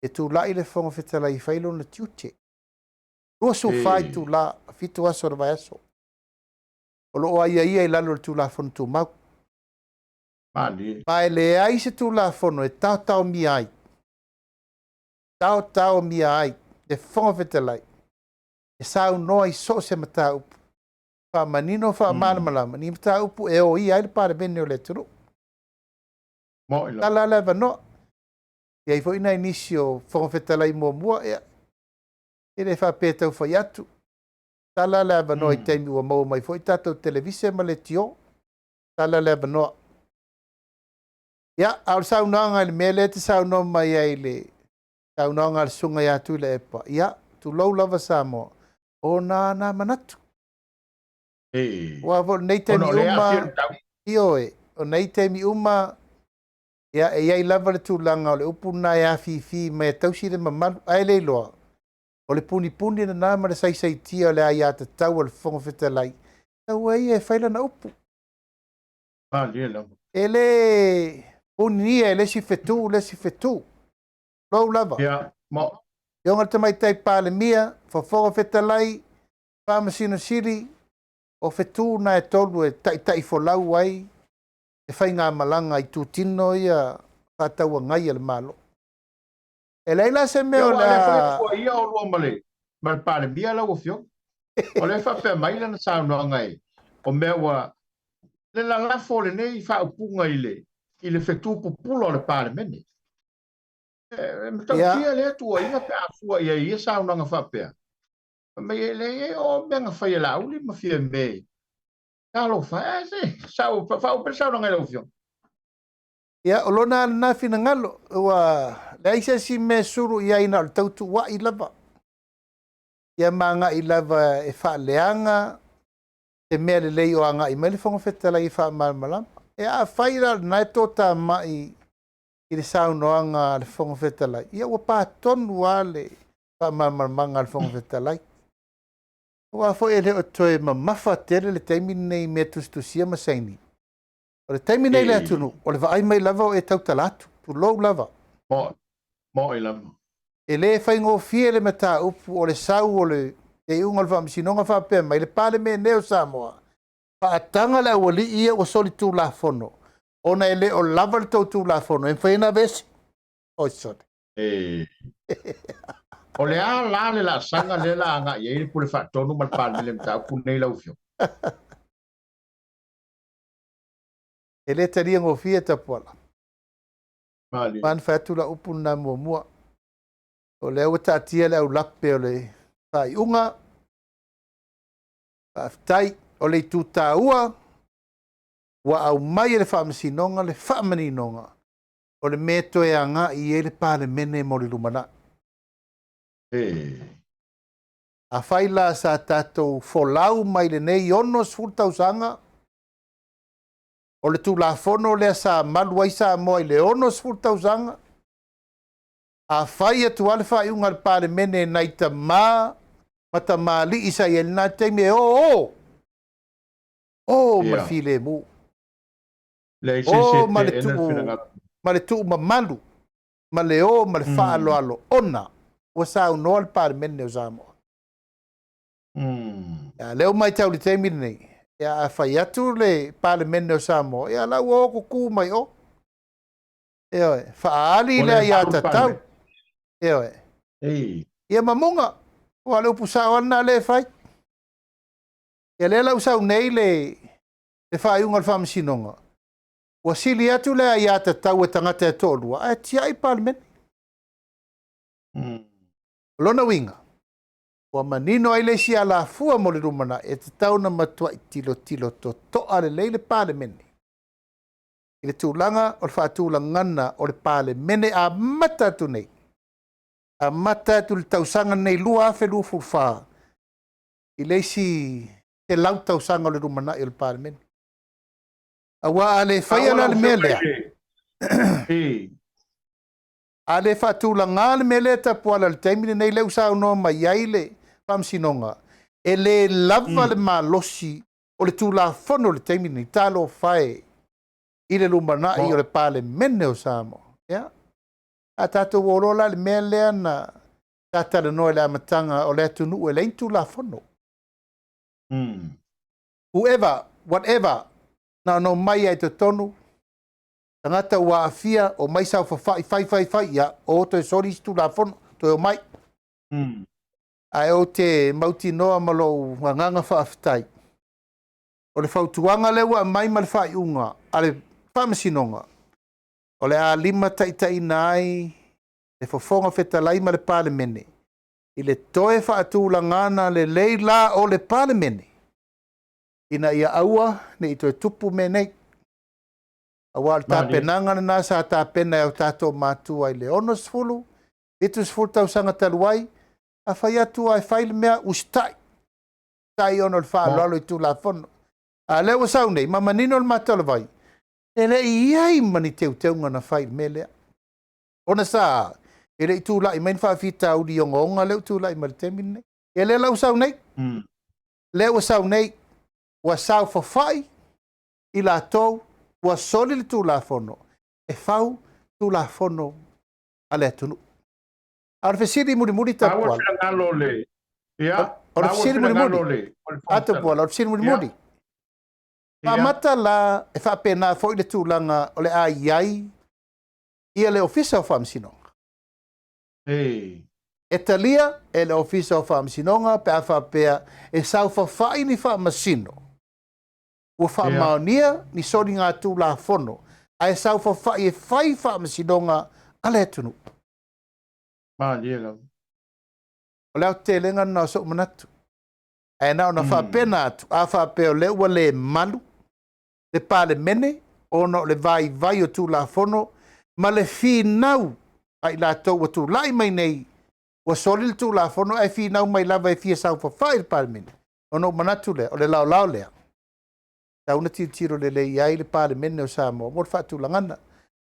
e tulai le Fofoga Fetalai e fai lona tiute. 24 itula, 7 aso o le vaiaso. O lo o aiaia i lalo o le Tulafono Tumau. Malie. Ma e leai se Tulafono e taotaomia ai, taotaomia ai le Fofoga Fetalai e saunoa i so o se mataupu, faamanino, faamalamalama ni mataupu e oia ai le Palemene o le atunuu. Mo'i lava. Tala le avanoa. E i ai foi nai nisi o Fofoga Fetalai muamua, ia, e le faapea e tau fai atu. Tala le avanoa i taimi ua maua mai foi tatou televise ma leitio. Tala le avanoa. Ia, a o le saunoaga i le mea lea e te saunoa mai ai i le saunoaga a le Susuga ia Tuilaepa, ia, tulou lava Samoa, o na na manatu. Ee. Aua foi o lenei taimi Ona o lea e uma, aafia le mataupu. Ioe, o nei taimi uma, ia, e i ai lava le tulaga o le upu lena e afifi mai e tausi le mamalu, ae le iloa, o le punipuni lena ma le saisaitia o le aiatatau a le Fofoga Fetalai, tau ai ia e fai lana upu. Malie lava. E le puninia e le isi fetu, le isi fetu. Lou lava. Ia, mo. Afioga i le Tamaitai Palemia, Fofoga Fetalai, Faamasino Sili, o fetu na e tolu e taitaifolau ai le faigamalaga i itutino ia faatauagai a le Malo. E leai la se mea o Ia, le aua o lea foi e a tuuaia oulua ma le ma le Palemia lau Afioga. O lea e faapea mai lana saunoaga e o mea ua le lalafo o lenei faaupuga i le i le fetu pupula o le Palemene. E matautia lea tuuaiga pe a fua i ai i ia saunoaga faapea. Fai mai e leai o mea na fai e Laauli ma Fiame. Talofa e, ae se sau faaupu le saunoaga i lau Afioga. Ia, o lona lena finagalo, ua leai se isi mea e sulu i ai na o le tautuua'i lava. Ia ma agai lava e faaleaga se mea lelei o agai mai le Fofoga Fetalai e faamalamalama. E afai la o lena e toatamai i le saunoaga a le Fofoga Fetalai, ia ua pa tonu lava le faamalamalamaga a le Fofoga Fetalai. Aua foi e le o toe mamafa tele le taimi lenei i mea tusitusia ma saini. O le taimi nei i le atunuu, o le vaai mai lava o e tautala atu, tulou lava. Mo'i, mo'i lava. E le faigofie le mataupu o le sau o le iuga o le Faamasinoga faapea mai, le Palemene o Samoa, faataga le aualii ia ua solitulafono, ona e le o lava le tou Tulafono e mafai ona aveese. Oi sole. Ee. O le a la le laasaga lea la agai ai le Pule Faatonu ma le Palemene i le mataupu lenei lau Afioga? E le talia gofie Tapuala. Malie. Aua na fai atu lau upu lena muamua. O lea ua taatia le aulape o le faaiuga. Faafetai. O le itu taua, ua aumai e le Faamasinoga le faamaninoga o le mea e toe agai i ai le Palemene mo le lumanai. Ee. Afai la sa tatou folau mai lenei 60 tausaga, o le Tulafono lea sa malu ai Samoa i le 60 tausaga, afai atu lava le faaiuga a le Palemene nai tama ma tamalii sa i ai i lena taimi e o o, o ma le filemu, Leai se isi o e ma le teena le tuu finagalo. ma le tuu mamalu, ma le o ma le faaaloalo, ona ua saunoa le Palemene o Samoa. Ia, lea ua matau i le taimi lenei, ia, a fai atu le Palemene o Samoa, ia, la ua o kuku mai o. Ioe, faaali Ua le le malu le aiatatau. Palemene. Ioe. Ei. Ia mamuga, aua o le upu sao lava lena lea e fai. Ia lea la ua sau nei le, le faaiuga o le Faamasinoga, ua sili atu le aiatatau a tagata e toalua, ae tiai le Palemene. O lona uiga, ua manino ai le isi alafua mo le lumanai e tatau ona matuai tilotilo totoa lelei le Palemene i le tulaga o le faatulagana o le Palemene amata atu nei, amata atu i le tausaga lenei 2024 i le isi 100 tausaga o le lumanai o le Palemene. Aua a le faia la le mea lea, a le faatulaga le mea lea Tapuala i le taimi lenei lea ua saunoa mai ai le Faamasinoga, e le lava le malosi o le Tulafono i le taimi lenei, talofa e i le lumanai o le Palemene o Samoa. Ia, a tatou o loa la i le mea lea na sa talanoa i le amataga o le atunuu e leai ni Tulafono. Whoever, whatever, na ona omai lava i totonu, tagata ua aafia, omai saofafai, fai, fai, fai, ia, o toe soli isi Tulafono, toe omai. Ae ou te mautinoa ma lou agaga faafetai, o le fautuaga lea ua aumai ma le faaiuga a le Faamasinoga, o le a limataitaiina ai le Fofoga Fetalai ma le Palemene i le toe faatulagana lelei la o le Palemene ina ia aua ne i toe tupu mea nei. Aua o le tapenaga lena sa tapena e o tatou matua i le 60, 70 tausaga talu ai, a fai atu lava e fai le mea, usitai, usitai ona o le faaaloalo i Tulafono. A o lea ua sau nei, ma manino le mata o le vai, e le i i ai ma ni teuteuga na fai i le mea lea. Ona sa, e le i tulai mai ni faafitauli ogaoga lea ua tulai mai i le taimi lenei. Ia lea la ua sau nei, lea ua sau nei, ua saofafai i latou ua soli le Tulafono e fau Tulafono a le atunuu. A o le fesili mulimuli Tapuala. O le fesili mulimuli. A Tapuala, o le fesili mulimuli. Faamata la e faapena foi le tulaga o le a i ai ia le Ofisa o Faamasinoga. E talia e le Ofisa o Faamasinoga pe a faapea e saofafai ni faamasino ua faamaonia ni soligatulafono ae saofafai e fai faamasinoga a le atunuu. Malie lava. O le aotelega lena o so'u manatu. Ae na ona faapena atu, a faapea o lea ua le malu le Palemene ona o le vaivai o Tulafono ma le finau a i latou ua tulai mai nei ua soli le Tulafono ae finau mai lava e fia saofafai i le Palemene, ona ou manatu lea, o le laolao lea, tatau ona tilotilo lelei i ai le Palemene o Samoa mo le faatulagaga.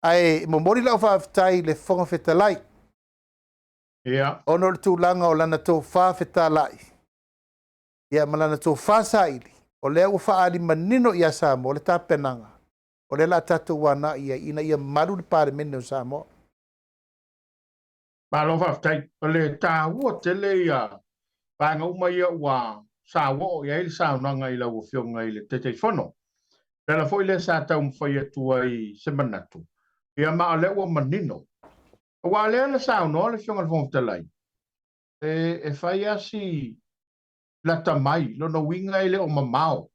Ae momoli lau faafetai i le Fofoga Fetalai, ona o le tulaga o lana tofa fetalai, ia ma lana tofa saili, o lea ua faaali manino ia Samoa le tapenaga, o lea o le a tatou agai i ai ina ia malu le Palemene o Samoa. Malo faafetai. O le taua tele ia vaega uma ia ua sauoo i ai le saunoaga i lau Afioga i le Taitaifono. O le ala foi lea sa taumafai atu ai se manatu, ia ma o lea ua manino. Aua o lea na saunoa le Afioga i le Fofoga Fetalai, e fai lava si lata mai, lona uiga e le o mamao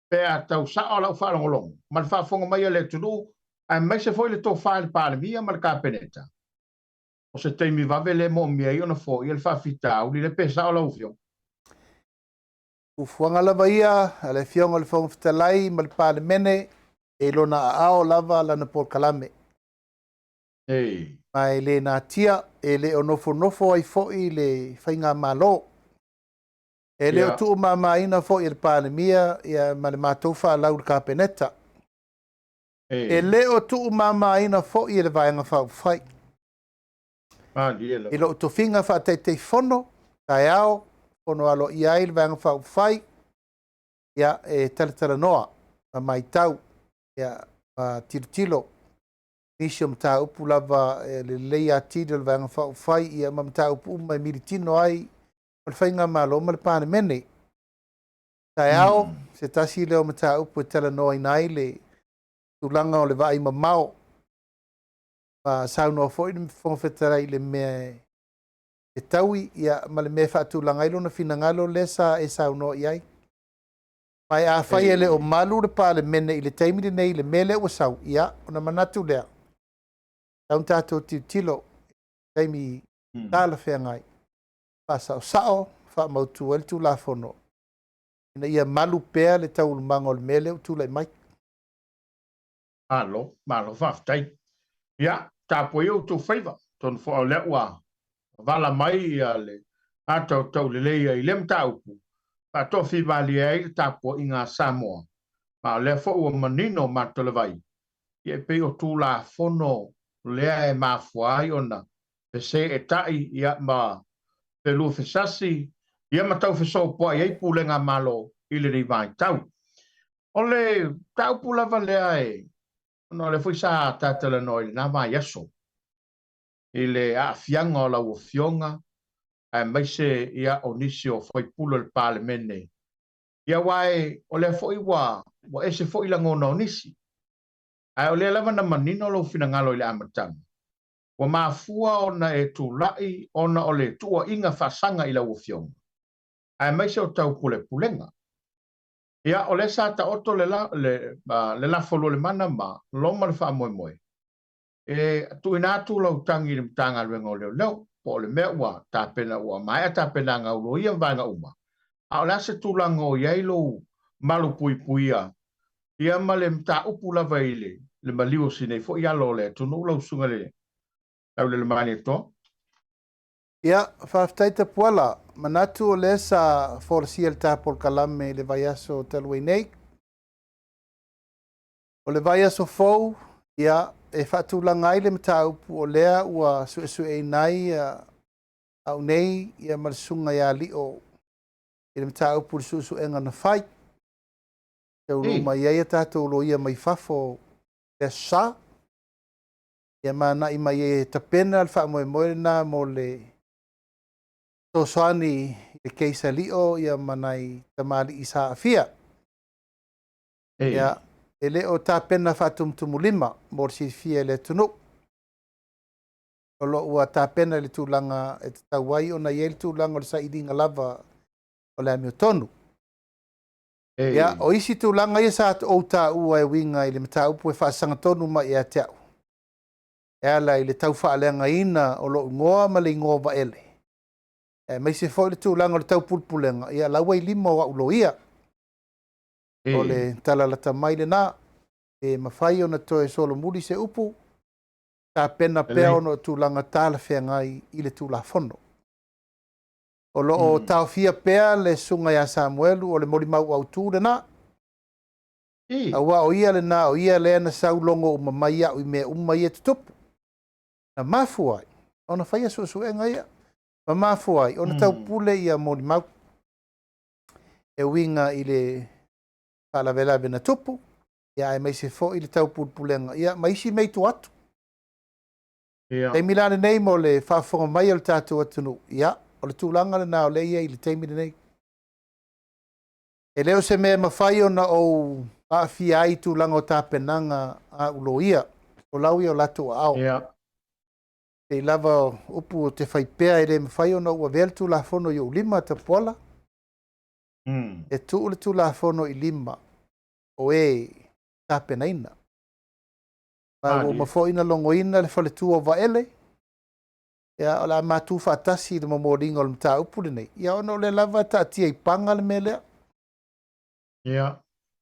pe a tau sao lau faalogologo ma le faafofoga mai a le atunuu, aemaise foi le tofa i le Palemia ma le Kapeneta, o se taimi vave lea e moomia ai ona foia le faafitauli lea, pe sao lau Afioga? Fuafuaga lava ia a le Afioga i le Fofoga Fetalai ma le Palemene, e lona aao lava lana polokalame. Ma e le natia, e le o nofonofo ai foi le faigamalo. E le o tuumamaina foi e le Palemia ma le matou faalau i le Kapeneta. E le o tuumamaina foi e le Vaega Faaupufai. I lou tofiga faataitaifono, taeao, fono aloaia ai le Vaega Faaupufai, ia, e talatalanoa ma matau, ia, ma tilotilo nisi o mataupu lava e lelei atili o le Vaega Faaupufai, ia, ma mataupu uma e militino ai o le faigamalo ma le Palemene. Taeao, se tasi lea o mataupu e talanoaina ai le tulaga o le vaai mamao. Ma saunoa foi le Fofoga Fetalai i le mea e taui, ia, ma le mea e faatulaga ai lona finagalo lea sa e saunoa i ai. Ma e afai e le o malu le Palemene i le taimi lenei i le mea lea ua sau, ia, ona manatu lea, tatau ona tatou tilotilo i taimi Talafeagai, faasaosao, faamautu ai le Tulafono ina ia malu pea le taualumaga o le mea lea ua tulai mai. Malo, malo faafetai. Ia, tapuai outou faiva, atonu foi o lea ua vala mai ia le ata o taulelei i lea mataupu, faatoafimalie ai le tapuaiga a Samoa, ma o lea foi ua manino mata o le vai, ia e pei o Tulafono lea e mafua ai ona feseetai ia ma felufesasi ia ma taufesopoai ai pulega malo i lenei vaitau. O le mataupu lava lea e, ona o lea foi sa tatalanoa i lena vaiaso, i le aafiaga o lau Afioga aemaise ia o nisi o faipule o le Palemene, ia aua o lea foi ua ese foi lagona o nisi, ae o lea lava na manino lou finagalo i le amataga, ua mafua ona e tulai ona o le tuuaiga faasaga i lau Afioga aemaise o taupulepulega. Ia, o lea sa taoto le lafo lualemana ma loma le faamoemoe e tuuina atu lau tagi i le Matagaluega o Leoleo, po o le mea ua tapena, ua maea tapenaga a loia ma vaega uma, a o le a se tulaga o i ai lou malupuipuia ia ma le mataupu lava i le maliu o si nei foi alo o le atunuu, lau susuga i le Laulelomalietoa? Ia, faafetai Tapuala. Manatu o lea sa folasia le ta polokalame i le vaiaso talu ai nei. O le vaiaso fou, ia, e faatulaga ai le mataupu o lea ua suesueina ai au nei ia ma le susuga ia Lio i le mataupu i le suesuega na fai. Taunuu mai ai a tatou loia mai fafo le Aso Sa. Ia ma agai mai ai e tapena le faamoemoe lena mo le fesoasoani i le case a Lio ia ma nai tamalii sa aafia. Ia, e le o tapena faatumutumulima mo le silafia e le atunuu. O lo o ua tapena i le tulaga e tatau ai ona i ai le tulaga o le sailiga lava o le amiotonu. Ia, o isi tulaga ia sa ou taua e uiga i le mataupu e faasagatonu mai ia te au, e ala i le taufaaleagaina o lou igoa ma le igoa o Vaele, aemaise foi le tulaga o le taupulepulega, ia la ua i lima o au loia. O le tala lata mai lena, e mafai ona toe solomuli se upu, tapena pea ona o tulaga talafeagai i le Tulafono. O lo o taofia pea le susuga ia Samuelu o le molimau autu lena. Aua o ia lena, o ia lea na sau logo uma mai au i mea uma ia tutupu. Na mafua ai ona faia suesuega ia, ma mafua ai ona taupule ia molimau e uiga i le faalavelave na tupu, ia aemaise foi le taupulepulega ia ma isi mea i tua atu. Taimi la lenei mo le faafofoga mai o le tatou atunuu, ia, o le tulaga lena o lea e i ai i le taimi lenei. E le o se mea e mafai ona ou aafia ai i tulaga o tapenaga a au loia, o lau ia o latou aao. Pei lava upu o te fai pea e le mafai ona ou avea le Tulafono i ou lima, Tapuala. E tuu le Tulafono i lima o e tapenaina. Ma ua uma foi ona logoina le faletua o Vaele, ia, o le a matu faatasi i le momoliga o le mataupu lenei, ia ona o lea lava e taatia i paga le mea lea.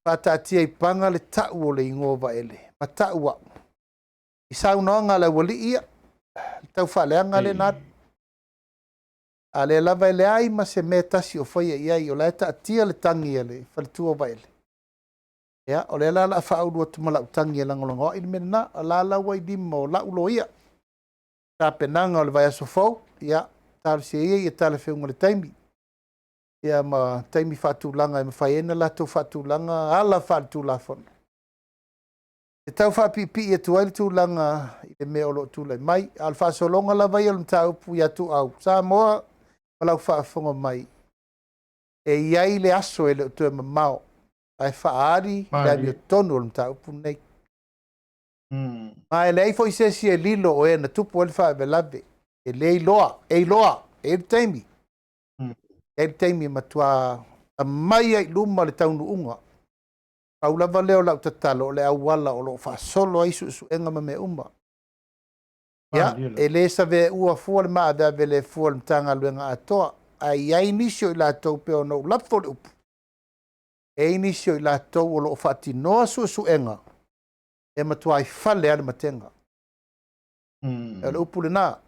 Faataatia i paga le tau o le igoa o Vaele ma tau au i saunoaga a le aualii ia, le taufaaleaga lea na alu. A lea lava e leai ma se mea tasi o faia i ai, o la e taatia le tagi a le faletua o Vaele. Ia, o lea la o le a faaulu atu ma lau tagi e lagolagoai le mea lena, o la la ua i lima o lau loia. Tapenaga o le vaiaso fou, ia, talosia ia ia talafeuga le taimi, ia ma taimi faatulaga e mafai ai ona latou faatulaga ala faaletulafono. E tau faapiipii atu ai le tulaga i le mea o lo o tulai mai. A o le faasologa lava ia o le mataupu ia Tuau, Samoa ma lau faafofoga mai, e i ai le aso e le o toe mamao ae faaali le amiotonu o le mataupu lenei. Ma e leai foi se isi e lilo o e na tupu ai le faalavelave. E le iloa, e iloa, e i ai le taimi. E i ai le taimi e matua aumai ai i luma le taunuuga. Pau lava lea o lau tatalo, o le auala o lo o faasolo ai suesuega ma mea uma. Ia, e le saveaua fua le maaveave le fua o le Matagaluega atoa, ae i ai nisi o i latou pei ona ou lafo le upu, e i ai nisi o i latou o lo o faatinoa suesuega e matuai fale lava le matega. O le upu lena.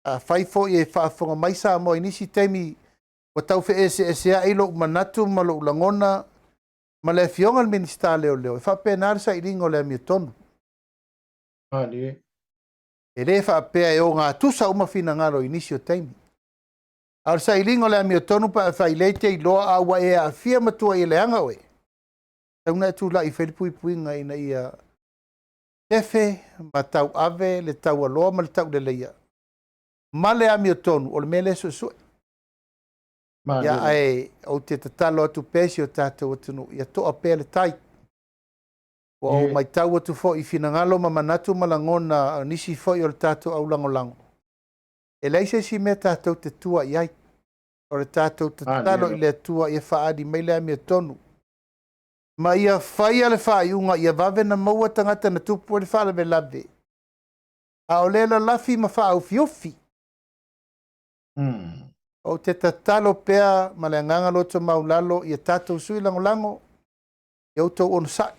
Afai foi e faafofoga mai Samoa i nisi taimi ua tau feeseeseai lou manatu ma lou lagona ma le Afioga i le Minisita o Leoleo, e faapena le sailiga o le amiotonu. E le faapea e ogatusa uma finagalo i nisi o taimi. A o le sailiga o le amiotonu pe afai lea e te iloa a ua e aafia ma tuuaia leaga oe, tatau ona e tulai e fai le puipuiga ina ia sefe ma tauave le taualoa ma le tauleleia ma le amiotonu o le mea lea e suesue. Ia, ae ou te tatalo atu pea i si o tatou atunuu, ia toa pea le tai. Ua ou matau atu foi i finagalo ma manatu ma lagona o nisi foi o le tatou aulagolago, e leai se isi mea tatou te tua i ai. O le tatou tatalo i le Atua ia faaali mai le amiotonu ma ia faia le faaiuga ia vave na maua tagata na tupu ai le faalavelave, a o lea lalafi ma faaufiufi. Ou te tatalo pea ma le agaga loto maulalo ia tatou sui lagolago, ia outou onosai.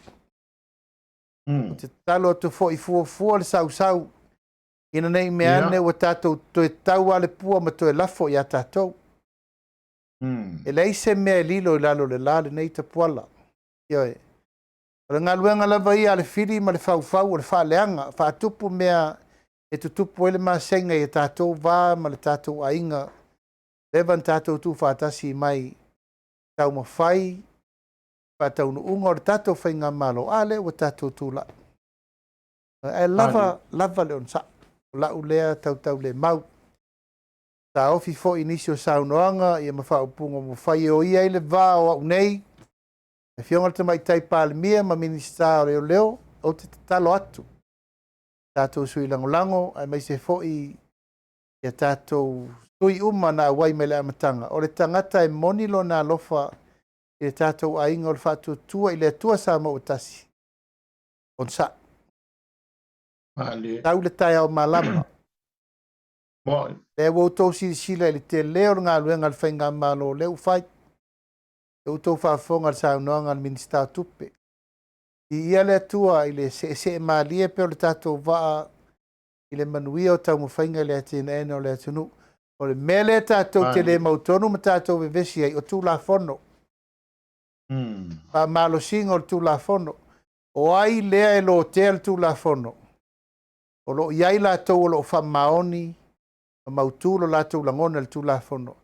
Ou te tatalo atu foi fuafua le sausau ina nei mea ane ua tatou toe tau lava le pua ma toe lafo ia tatou. E leai se mea e lilo i lalo o le la lenei Tapuala. Ioe. O le galuega lava ia a le fili ma le faufau o le faaleaga, faatupu mea e tutupu ai le masega i tatou va ma le tatou aiga, leva na tatou tuufaatasi mai taumafai faataunuuga o le tatou faigamalo, a lea ua tatou tulai. Ae lava, lava le onosai. O lau lea tautaulemau. Taofi foi nisi o saunoaga ia ma faaupuga ua fai e oia ai le va o au nei, le Afioga i le Tamaitai Palemia ma Minisita o Leoleo, ou te tatalo atu tatou sui lagolago aemaise foi ia tatou sui uma na auai mai le amataga, o le tagata e moni lona alofa i le tatou aiga o le faatuatua i le Atua Samoa ua tasi, onosai. Tau le taeao malama. Lea ua outou silasila i le tele o le galuega a le faigamalo lea ua fai. Lea ua outou faafofoga i le saunoaga a le Minisita o Tupe. Viia le Atua i le seesee malie pea o le tatou vaa i le manuia o taumafaiga i le atinaeina o le atunuu. O le mea lea tatou te le mautonu ma tatou vevesi ai, o Tulafono. Faamalosiga o le Tulafono. O ai lea e lotea le Tulafono? O lo o i ai latou o lo o faamaoni ma mautu lo latou lagona i le Tulafono,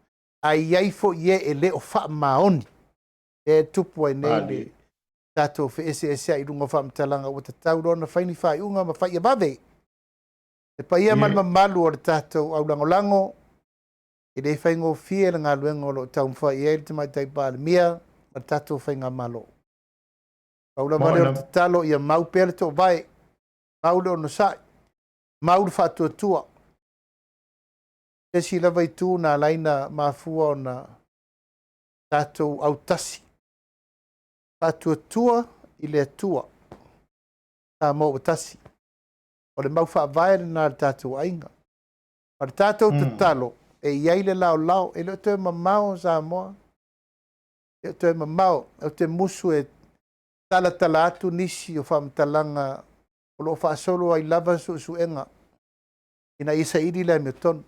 ae i ai foi e e le o faamaoni. E tupu ai nei le tatou feeseeseai i luga o faamatalaga ua tatau loa ona fai ni faaiuga ma fai ia vave. Le paia ma le mamalu o le tatou aulagolago, e le faigofie le galuega o lo o taumafai i ai le Tamaitai Palemia ma le tatou faigamalo. Pau lava lea o le tatalo ia mau pea le toovae, mau le onosai, mau le faatuatua. Se isi lava itu na ala ai ona mafua ona tatou autasi, faatuatua i le Atua, Samoa ua tasi. O le mau faavae lena a le tatou aiga. Ma le tatou tatalo, e i ai le laolao, e le o toe mamao Samoa, e le o toe mamao. Ou te musu e talatala atu nisi o faamatalaga o lo o faasolo ai lava suesuega ina ia saili le amiotonu.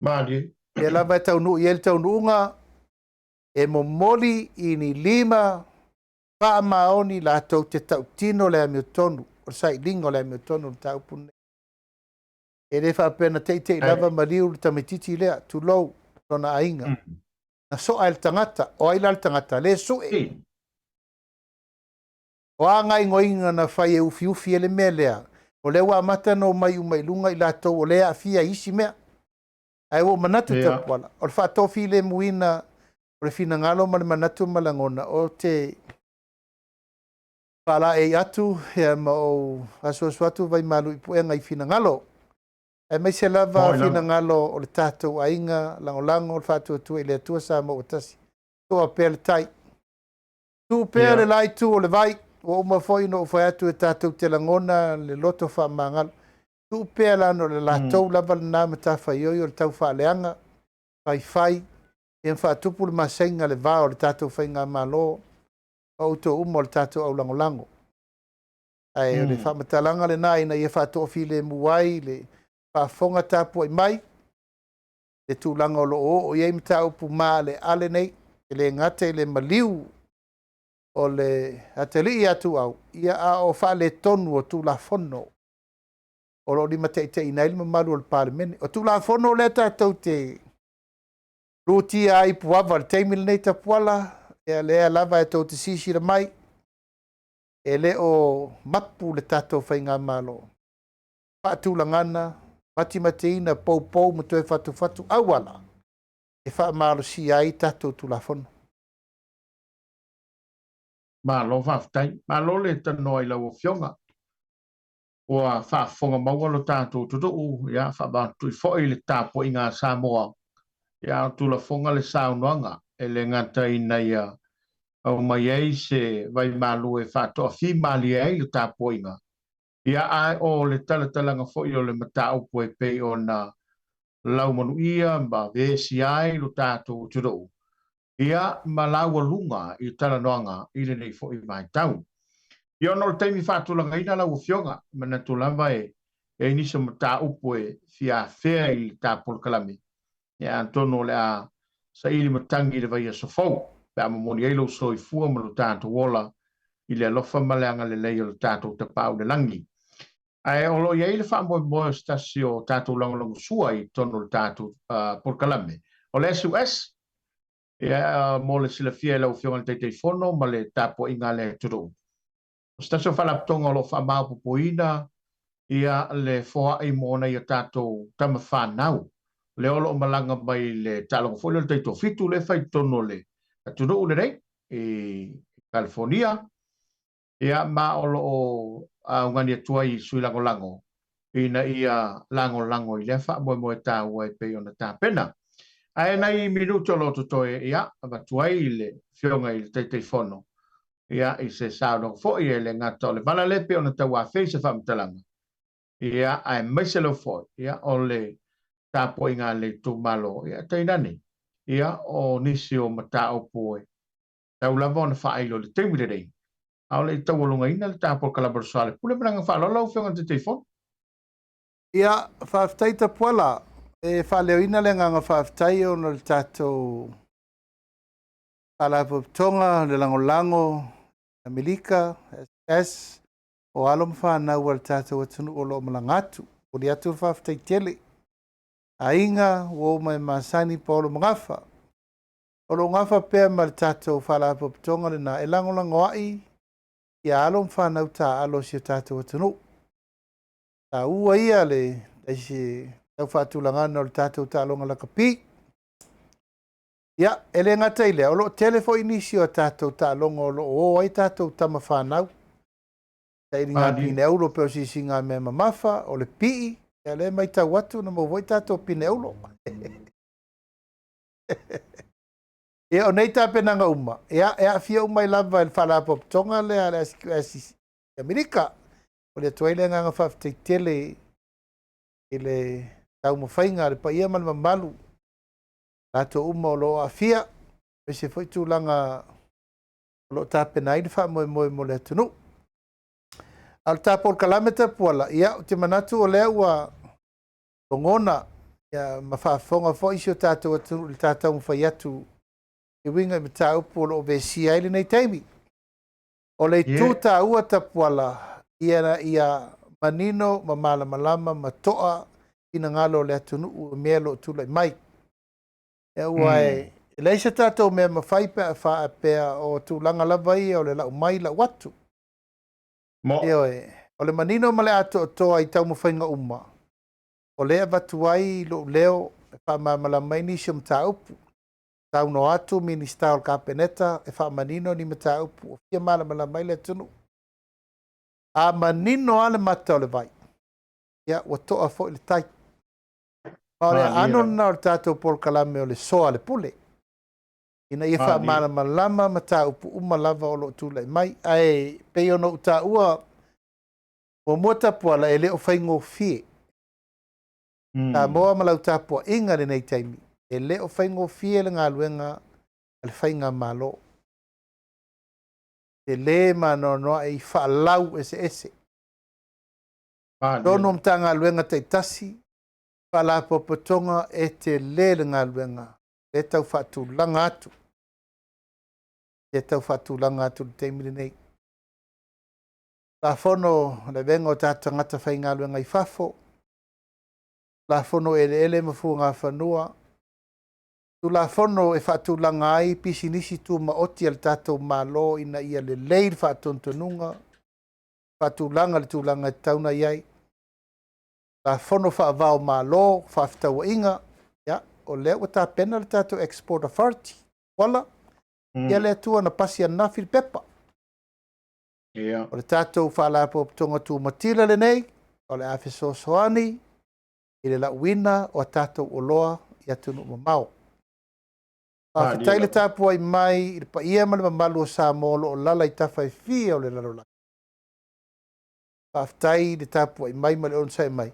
Lea lava e taunuu i ai le taunuuga, e momoli i ni lima faamaoni latou te tautino le amiotonu, o le sailiga o le amiotonu o le mataupu lenei. E le faapea na teitei lava maliu le tamaitiiti lea, tulou lona aiga. Na soa e le tagata, o ai la le tagata? Le sue. O a gaoioiga na fai e ufiufi ai le mea lea, o lea ua amata ona omai uma i luga i latou o lea e aafia i isi mea. Ae ua ou manatu Tapuala, o le faatofilemuina o le finagalo ma le manatu ma lagona, ou te faalaei atu ma ou asuasu atu vaimalu i puega i finagalo, aemaise lava finagalo o le tatou aiga lagolago o le faatuatua i le Atua Samoa ua tasi. Toa pea le tai. Tuu pea le la itu o le vai, ua uma foi ona ou fai atu e tatou te lagona le loto faamagalo. Tuu pea leaga o le latou lava lena matafaioi o le taufaaleaga, faifai, ia ma faatupu le maseiga i le va o le tatou faigamalo ma outou uma o le tatou aulagolago. Ae o le faamatalaga lena ina ia faatoafilemu ai le faafofoga tapuai mai le tulaga o lo o oo i ai mataupu maaleale nei, e le gata i le maliu o le atalii ia Tuuau, ia a o faaletonu o Tulafono o lo o limataitaiina ai le mamalu o le Palemene. O Tulafono lea tatou te lutia ai i Puava i le taimi lenei Tapuala, ia lea lava e tou te silasila mai, e le o mapu le tatou faigamalo, faatulagana, matimatiina, poupou ma toe fatufatu auala e faamalosia ai tatou Tulafono. Malo faafetai. Malo le tanoa i lau Afioga. Ua faafofoga maua lo tatou atunuu, ia faavaatui foi le tapuaiga a Samoa, ia a o tulafoga le saunoaga e le gata ina ia aumai ai se vaimalu e faatoafimalie ai le tapuaiga, ia ae o le talatalaga foi o le mataupu e pei ona laumanuia ma vesia ai lo tatou atunuu, ia ma laualuga i talanoaga i lenei foi vaitau. Ia ona o le taimi faatulagaina lau Afioga, e manatu lava e i ai nisi o mataupu e fia afea i le ta polokalame, ia atonu o le a saili matagi i le vaiaso fou, pe a momoli ai lou soifua ma lo tatou ola i le alofa ma le agalelei o le tatou Tapaau i le Lagi. Ae o lo o i ai le faamoemoe o se tasi o tatou lagolagosua i totonu o le tatou polokalame, o le SUS, ia, mo le silafia e lau Afioga i le Taitaifono ma le tapuaiga a le atunuu. O se tasi o faalapotopotoga o lo o faamaopoopoina ia le foai mo nai a tatou tama fanau, lea o lo o malaga mai i le taaloga foi lea o le taitoafitu lea e fai i totonu o le atunuu lenei i California, ia ma o lo o augani atu ai i sui lagolago ina ia lagolago i lea faamoemoe taua e pei ona tapena. Ae nai minute o lo o totoe, ia, avatu ai le Afioga i le Taitaifono, ia, i se saunoaga foi, e le gata o le vala lea e pei ona tauafea i se faamatalaga, ia, aemaise lava foi, ia, o le tapuaiga a le itumalo, ia, tainane, ia, o nisi o mataupu e tau lava ona faailo i le taimi lenei, a o le i taualogaina le ta polokalame o le Soalepule. Ma le agaga faaaloalo lau Afioga i le Taitaifono. Ia, faafetai Tapuala. E faaleoina le agaga faafetai ona o le tatou Faalapotopotoga, le Lagolago, Amerika, SS, o alo ma fanau a le tatou atunuu o lo o malaga atu. Momoli atu le faafetai tele. Aiga, uo ma e masani Paolo Magafa. O lo o gafa pea ma le tatou Faalapotopotoga lena e lagolagoai ia alo ma fanau taaalo a si o tatou atunuu. Taua ia le se tau faatulagana o le tatou taaloga lakapi. Ia, e le gata i lea, o lo o tele foi nisi o tatou taaloga o lo o o ai tatou tama fanau. Sailiga pine aulo pe o sisiga mea mamafa, o le pii, ia lea e matau atu na maua foi tatou pine aulo. Ia, o nei tapenaga uma, ia, e aafia uma ai lava i le faalapotopotoga lea a le SQS i Amerika. O le atu ai le agaga faafetai tele i le taumafaiga a le paia ma le mamalu, latou uma o lo o aafia, aemaise foi tulaga o lo o tapena ai le faamoemoe mo le atunuu. A o le ta polokalame Tapuala, ia, ou te manatu o lea ua logona ia, ma faafofoga foi si o tatou atunuu i le ta taumafai atu e uiga i mataupu o lo o vesia ai lenei taimi. O le itu taua Tapuala, ia, ia manino ma malamalama ma toa finagalo o le atunuu i mea o lo o tulai mai. Ia, ua e leai se tatou mea mafai pe a faapea o tulaga lava ia o le lau mai lau atu. Mo. Ioe, o le manino ma le atoatoa i taumafaiga uma, o lea e avatu ai lou leo e faamalamalama ai nisi o mataupu. Saunoa atu Minisita o le Kapeneta e faamanino ni mataupu o fia malamalama ai le atunuu. A manino lava le mata o le vai, ia ua toa foi le tai. Ma o le aano lena o le tatou polokalame o le soa le pule, ina ia faamalamalama mataupu uma lava o lo o tulai mai. Ae pei ona ou taua muamua Tapuala, e le o faigofie. Samoa ma lau tapuaiga i lenei taimi, e le o faigofie le galuega a le Faigamalo. Tele ma anoanoai faalau eseese. Totonu o Matagaluega taitasi, Faalapotopotoga e tele le galuega e tau faatulaga atu. E tau faatulaga atu i le taimi lenei. Tulafono o le avega o tatou tagata faigaluega i fafo, Tulafono o Eleele ma Fuagafanua, Tulafono e faatulaga ai pisinisi tumaoti a le tatou Malo ina ia lelei le faatonutonuga, faatulaga le tulaga e tatau ona i ai. Tulafono faava o Malo, faafetauaiga, ia, o lea ua tapena le tatou Export Authority. Uala, ia le Atua na pasi ananafi le pepa. O le tatou Faalapotopotoga Tumatila lenei, o le a fesoasoani i le lauina o a tatou oloa i atunuu mamao. Faafetai le tapuai mai i le paia ma le mamalu o Samoa o lo o lala i tafa e fia o le lalolagi. Faafetai le tapuai mai ma le onosai mai.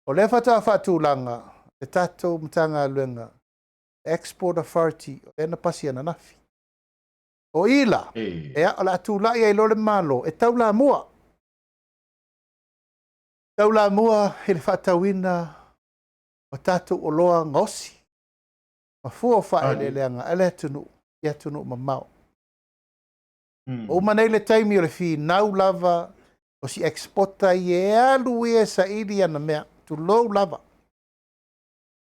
O lea faatoa faatulaga le tatou Matagaluega Export Authority o lea na pasi ananafi. O i la, ea, o le a tulai ai loa le Malo e taulamua. Taulamua i le faatauina o tatou oloa gaosi ma fua o faaeleeleaga a le atunuu i atunuu mamao. Ua uma nei le taimi o le finau lava o si exporter ia e alu ia e saili ana mea, tulou lava.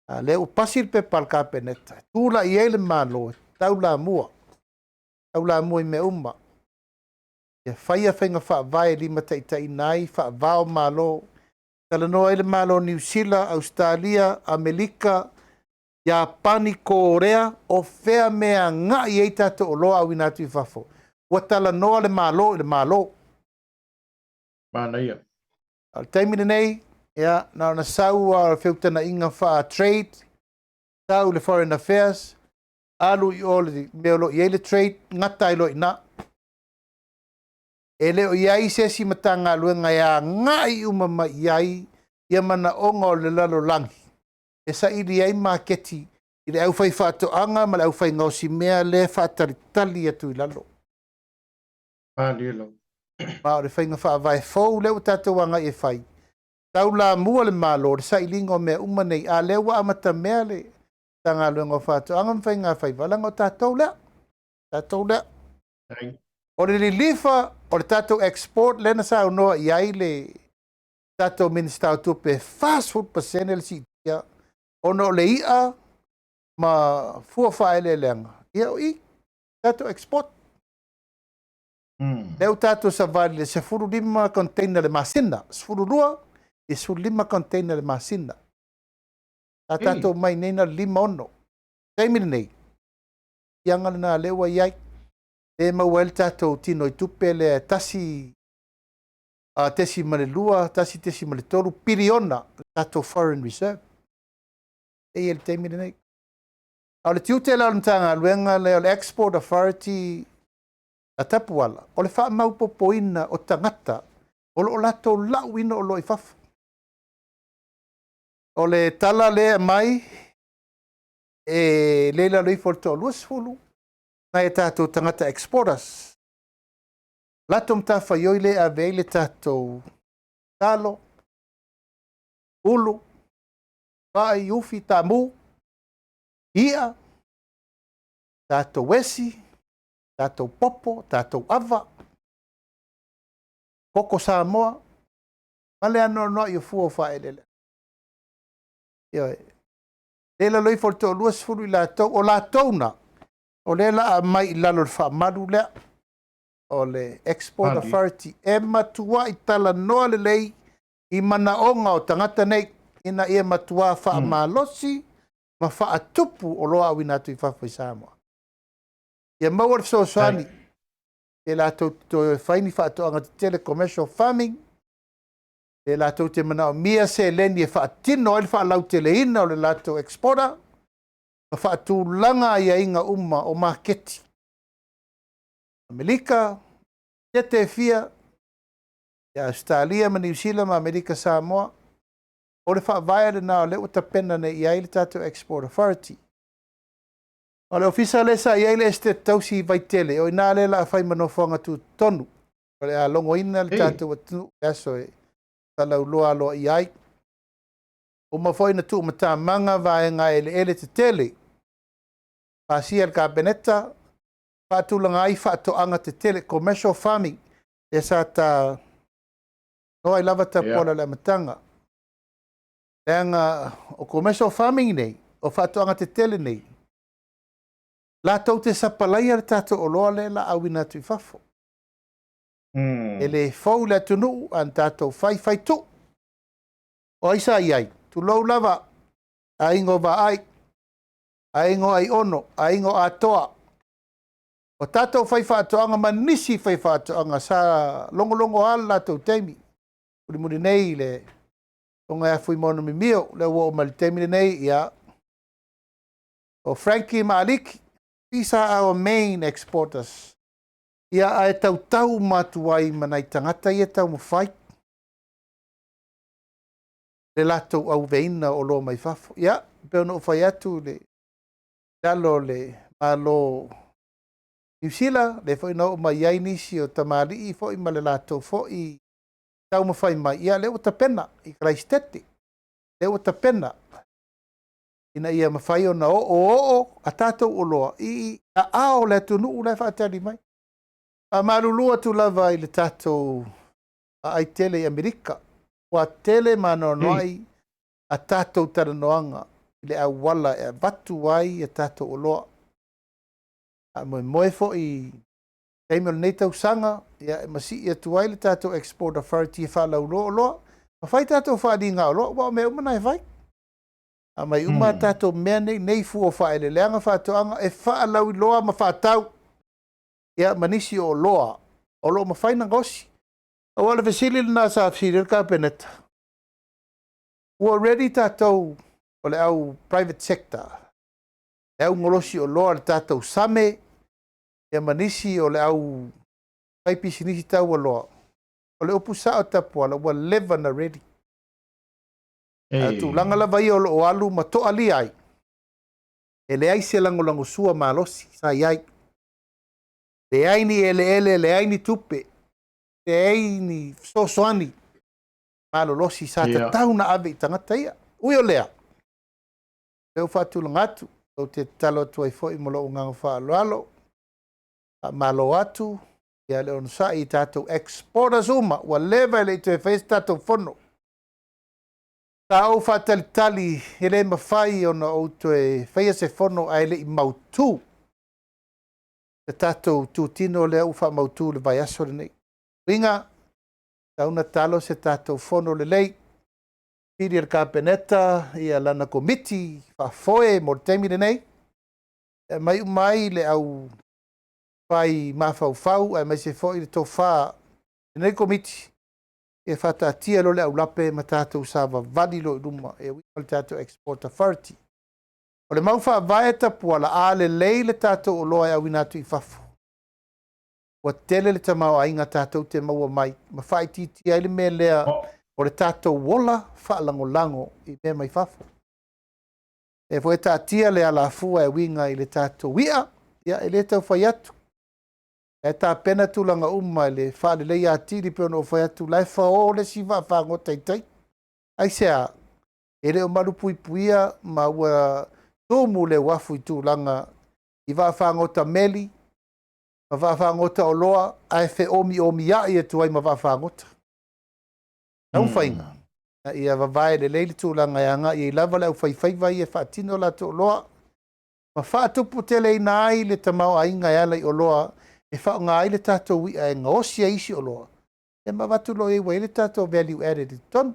A lea ua pasi le pepa a le Kapeneta, e tulai ai le Malo e taulamua, taulamua i mea uma. Ia faia faiga faavae e limataitaiina ai faava o Malo, talanoa ai le Malo o Niu Sila, Ausetalia, Amerika, Iapani, Korea, o fea mea agai ai tatou oloa auina atu i fafo. Ua talanoa le Malo i le Malo. Manaia. O le taimi lenei, ia, na ona sau lava o le feutanaiga faa-trade, sau le Foreign Affairs, alu i o le mea o lo o i ai le trade, gata ai loa i ina. E le o i ai se isi Matagaluega e agai uma mai i ai ia manaoga o le lalolagi e saili ai maketi i le aufaifaatoaga ma le aufaigaosimea lea e faatalitali atu i lalo. Malie lava. Ma o le faiga faavae fou lea ua tatou agai e fai, taulamua le Malo i le sailiga o mea uma nei, a lea ua amatamea le Matagaluega o Faatoaga ma Faigafaiva, leaga o tatou lea, tatou lea. O le lilifa o le tatou export lea na saunoa i ai le tatou Minisita o Tupe, e 40% le siitia ona o le i'a ma fua faaeleeleaga, ia o i tatou export. Lea ua tatou savali i le 15 container le masina, 12 i 15 container le masina. Sa tatou mai nei na o le 56. Taimi lenei, siaga lena lea ua i ai. Le maua ai le tatou tino i tupe lea e tasi tesi ma le lua, 1.3 piliona le tatou foreign reserve. E i ai le taimi lenei. A o le tiute la o le Matagaluega lea o le Export Authority a Tapuala, o le faamaupopoina o tagata o lo o latou lauina oloa i fafo. O le tala lea e aumai, e le i lalo ifo o le toa-20 nai a tatou tagata exporters. Latou matafaioi lea e ave ai le tatou talo, ulu, fai, ufi, tamu, i'a, tatou esi, tatou popo, tatou ava, koko Samoa, ma le anoanoai o fua o faaeleeleaga. Ioe. Le i lalo ifo o le toa-20 i latou, o latou na, o lea la a aumai i lalo o le faamalu lea, o le Export Authority, e matuai talanoa lelei i manaoga o tagata nei, ina ia matua faamalosi ma faatupu oloa auina atu i fafo i Samoa. Ia maua le fesoasoani e latou te toe fai ni faatoaga tetele, commercial farming, e latou te manaomia seleni e faatino ai le faalauteleina o le latou exporter, ma faatulaga aiaiga uma o maketi. Amerika, tete e fia, ia Australia ma Niu Sila ma Amerika Samoa. O le faavae lena o lea ua tapena nei i ai le tatou Export Authority. O le ofisa lea sa i ai le Esetete Tausi i Vaitele, o i ina lea o le a fai ma nofoaga tutotonu. O le a logoina le tatou atunuu i le aso e faalauiloa aloaia ai. Uma foi ona tuumatamaga vaega eleele tetele, pasia e le Kapeneta, faatulaga ai faatoaga tetele, commercial farming, lea sa ta noa ai lava Tapuala i le amataga. Leaga o commercial farming nei, o faatoaga tetele nei, latou te sapalaia le tatou oloa lea o le a auina atu i fafo. E le fou le atunuu, a na tatou fai, fai tuu. O ai sa i ai? Tulou lava, aiga o Vaai, aiga o Aiono, aiga o Atoa. O tatou faifaatoaga ma nisi faifaatoaga sa logologo lava le latou taimi. Mulimuli nei le Afioga ia Fuimaono Mimio, lea ua oo mai i le taimi lenei, ia, o Frankie ma Aliki, these are our main exporters. Ia, ae tautau uma atu ai ma nai tagata ia taumafai le latou auveina o oloa mai fafo. Ia, pei ona ou fai atu i le lalo o le Malo Niu Sila, lea foi na oo mai ai nisi o tamalii foi ma le latou foi taumafai mai, ia lea ua tapena i Karaisitete, lea ua tapena ina ia mafai ona oooo a tatou oloa i aao o le atunuu la e faatali mai. Faamalulu atu lava i le tatou aai tele i Amerika, ua tele ma anoanoai a tatou talanoaga i le auala e avatu ai a tatou oloa. Faamoemoe foi i taimi o lenei tausaga, ia, e masii atu ai le tatou Export Authority e faalauiloa oloa, ma fai tatou faaaliga oloa, aua o mea uma na e fai. Aumai uma a tatou mea nei, nei fua o faaeleeleaga faatoaga e faalauiloa ma faatau, ia, ma nisi o oloa o lo o mafai ona gaosi. Aua o le fesili lena sa fesili ai le Kapeneta, ua ready tatou o le au private sector, le au golosi oloa, le tatou same, ia ma nisi o le au fai pisinisi taualoa. O le upu sao Tapuala, ua leva na ready. A tulaga lava ia o lo o alu ma toalia ai, e leai se lagolagosua malosi sa i ai. Leai ni eleele, leai ni tupe, leai ni fesoasoani malolosi sa tatau na ave i tagata ia. Ui o lea, lea ua faatulaga atu, ou te tatalo atu ai foi ma lou agaga faaaloalo, faamalo atu, ia le onosai i tatou exporters uma, ua leva e le i toe faia se tatou fono. Sa ou faatalitali e le mafai ona ou toe faia se fono ae le i mautu le tatou tutino lea ua faamautu le vaiaso lenei. Uiga, tauna talo se tatou fono lelei. Pili e le Kapeneta ia lana komiti faafoe mo le taimi lenei. E aumai uma ai le au fai mafaufau aemaise foi le tofa lenei komiti e faataatia loa le aulape ma tatou savavali loa i luma e uiga le tatou Export Authority. O le mau faavae Tapuala, a lelei le tatou oloa e auina atu i fafo, ua tele le tamaoaiga tatou te maua mai ma faaitiitia ai le mea lea o le tatou ola faalagolago i mea mai fafo. E foi taatia le alafua e uiga i le tatou i'a, ia e le tau fai atu. E tapena tulaga uma i le faaleleia atili pei ona ou fai atu, la e fao le isi vaafagota i tai. Aisea? E le o malupuipuia ma ua tumu le uafu i tulaga i vaafagota meli ma vaafagota oloa ae feomiomiai atu ai ma vaafagota. Taumafaiga ia vavae lelei le tulaga e agai ai lava le aufaifaiva ia e faatino latou oloa ma faatuputeleina ai le tamaoaiga e ala i oloa e faaaoga ai le tatou i'a e gaosi ai isi oloa e ma avatu loa i ai ua i ai le tatou value added i totonu.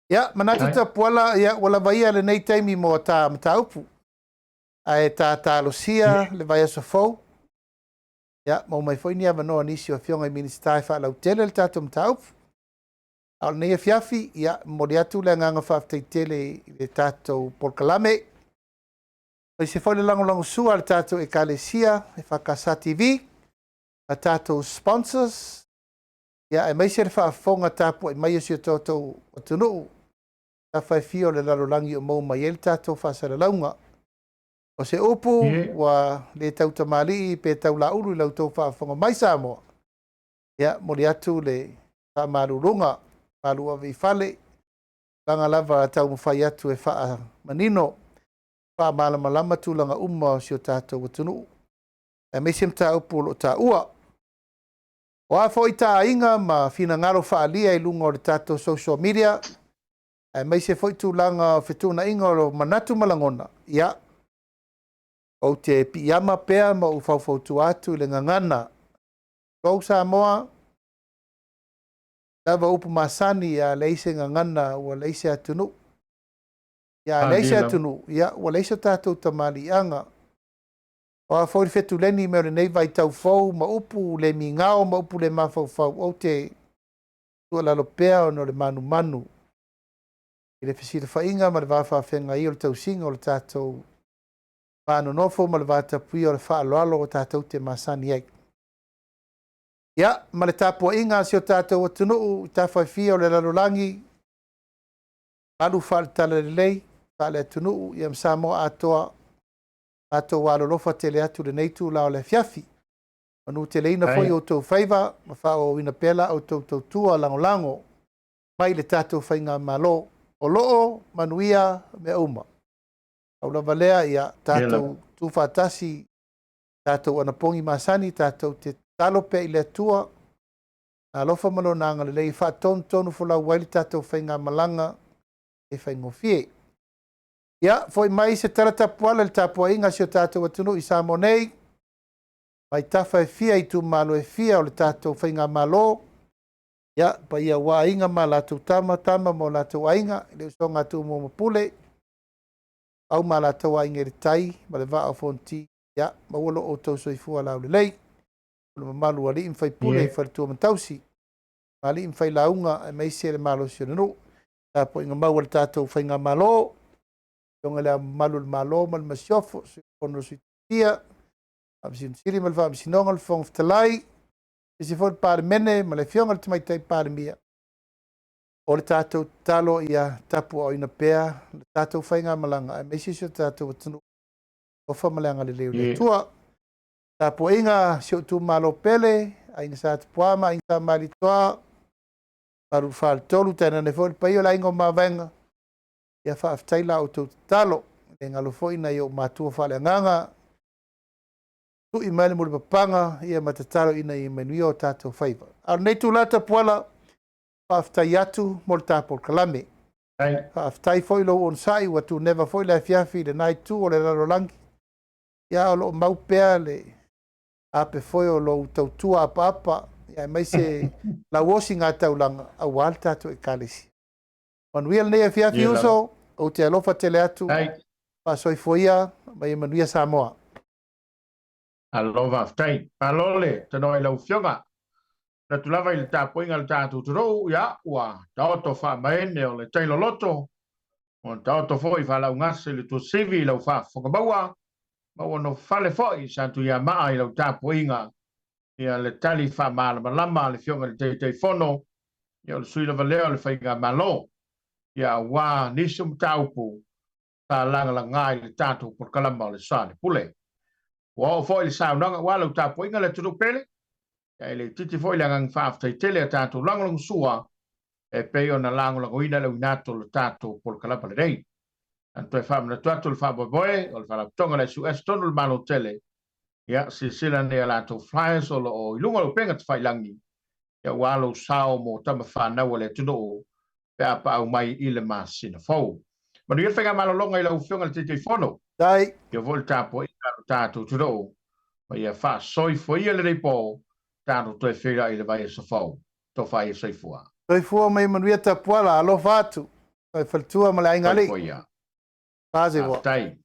Ia, manatu Tapuala, ia, ua lava ia lenei taimi mo ta mataupu. Ae ta talosia le vaiaso fou. Ia, maua mai foi ni avanoa nisi o afioga i Minisita e faalautele le tatou mataupu. A o lenei afiafi, ia, momoli atu le agaga faafetai tele i le tatou polokalame. Aemaise foi le lagolagosua a le tatou Ekalesia, EFKS TV, a tatou sponsors, ia, aemaise le faafofoga tapuai mai o si o tatou atunuu. tafa e fia o le lalolagi o maua mai ai le tatou faasalalauga. O se upu ua le tautamalii pe taulaulu i la outou faafofoga mai Samoa, ia, momoli atu le faamaluluga, malu ave i fale, tulaga lava taumafai atu e faamanino, faamalamalama tulaga uma o si o tatou atunuu, aemaise mataupu o lo o taua. O a foi taaiga ma finagalo faaalia i luga o le tatou social media, aemaise foi tulaga o fetuunaiga o manatu ma lagona, ia, ou te piiama pea ma ou faufautua atu i le gagana. Tulou Samoa, lava upu masani, a leai se gagana ua leai se atunuu. Ia, a leai se atunuu, ia, ua leai so tatou tamaliiaga. O a foi le fetuleni mai o lenei vaitau fou ma upu le migao ma upu le mafaufau, ou te tuualalo pea ona o le manumanu i le fesilafaiga ma le va faafeagai o le tausiga o le tatou va nonofo ma le va tapuia o le faaaloalo o tatou te masani ai. Ia, ma le tapuaiga a si o tatou atunuu i tafa e fia o le lalolagi, malu faale-talalelei, faale-atunuu, ia ma Samoa atoa, matou alolofa tele atu lenei itula o le afiafi. Manuteleina foi outou faiva ma faaauauina pea la outou tautua lagolago mai i le tatou faigamalo. O lo o manuia mea uma. Pau lava lea, ia tatou tuufaatasi, tatou anapogi masani, tatou te tatalo pea i le Atua, na alofa ma lona agalelei e faatonutonu folau ai le tatou faigamalaga e faigofie. Ia, foi mai se tala tapuala i le tapuaiga a si o tatou atunuu i Samoa nei, mai tafa e fia, itumalo e fia o le tatou faigamalo, ia, paia aua Aiga ma latou Tama, Tama ma o latou Aiga, le usoga a Tumua ma Pule, Ituau ma latou Aiga i le Tai ma le Vaa o Fonoti, ia, maua lo outou soifua laulelei, o le mamalu o alii ma faipule, faletua ma tausi, alii ma failauga, aemaise le malosi o le nuu. Tapuaiga mau a le tatou faigamalo, Afioga i Le Ao Mamalu o le Malo ma le Masiofo, Sui o le Fono a Sui Tofia, Faamasino Sili ma le Faamasinoga, le Fofoga Fetalai, aemaise foi le Palemene ma le Afioga i le Tamaitai Palemia. O le tatou tatalo ia tapuaaoina pea le tatou faigamalaga, aemaise si o tatou atunuu, alofa ma le agalelei o le Atua. Tapuaiga si ou itumalo pele, Aiga Sa Tupua ma Aiga Sa Malietoa, mamalu i le Faletolu, tainane foi le paia o le Aiga o Mavaega, ia faafetai la outou tatalo. E le galo foi nai ou matua faaleagaga, tui mai le mulipapaga ia ma tatalo ina ia manuia o tatou faiva. A o lenei itula tapuala, faafetai atu mo le ta polokalame. Faafetai foi lou onosai, ua tuneva foi le afiafi i lena itu o le lalolagi. Ia, o lo o mau pea le ape foi o lou tautua apaapa, ia aemaise lau osiga taulaga aua le tatou Ekalesia. Manuia lenei afiafi uso, ou te alofa tele atu, faasoifua ia, ma ia manuia Samoa. Malo faafetai. Malo le tanoa i lau Afioga. Manatu lava i le tapuaiga a le tatou atunuu, ia, ua taoto faamaene o le tai loloto, ua taoto foi faalaugase i le tuasivi i lau faafofoga maua, ma ua nofale foi Satuiamaa i lau tapuaiga, ia le tali faamalamalama a le Afioga i le Taitaifono, ia o le sui lava lea o le Faigamalo, ia aua nisi o mataupu sa lagalaga i le tatou polokalama o le Sa o le Pule. Ua oo foi le saunoaga aua lau tapuaiga le atunuu pele, ia e le itiiti foi le agaga faafetai tele a tatou lagolagosua e pei ona lagolagoina le uiga atu o le tatou polokalama lenei. Na toe faamanatu atu le faamoemoe o le Faalapotopotoga o le SUS tonu i le Malo tele, ia silasila nei a latou flyers o lo o i luga o le upega tafailagi, ia aua lou sao mo tama fanau a le atunuu pe a paau mai i le masina fou. Manuia le faigamalologa i lau Afioga i le Taitaifono. Dai. Ia foi le tapuaiga a lo tatou atunuu ma ia faasoifuaia lenei po tatou toe feiloai i le vaiaso fou. Tofa ia soifua. Soifua ma ia manuia Tapuala, alofa atu. Faletua ma le aiga alii. Soifua ia. Fasevoa. Faafetai.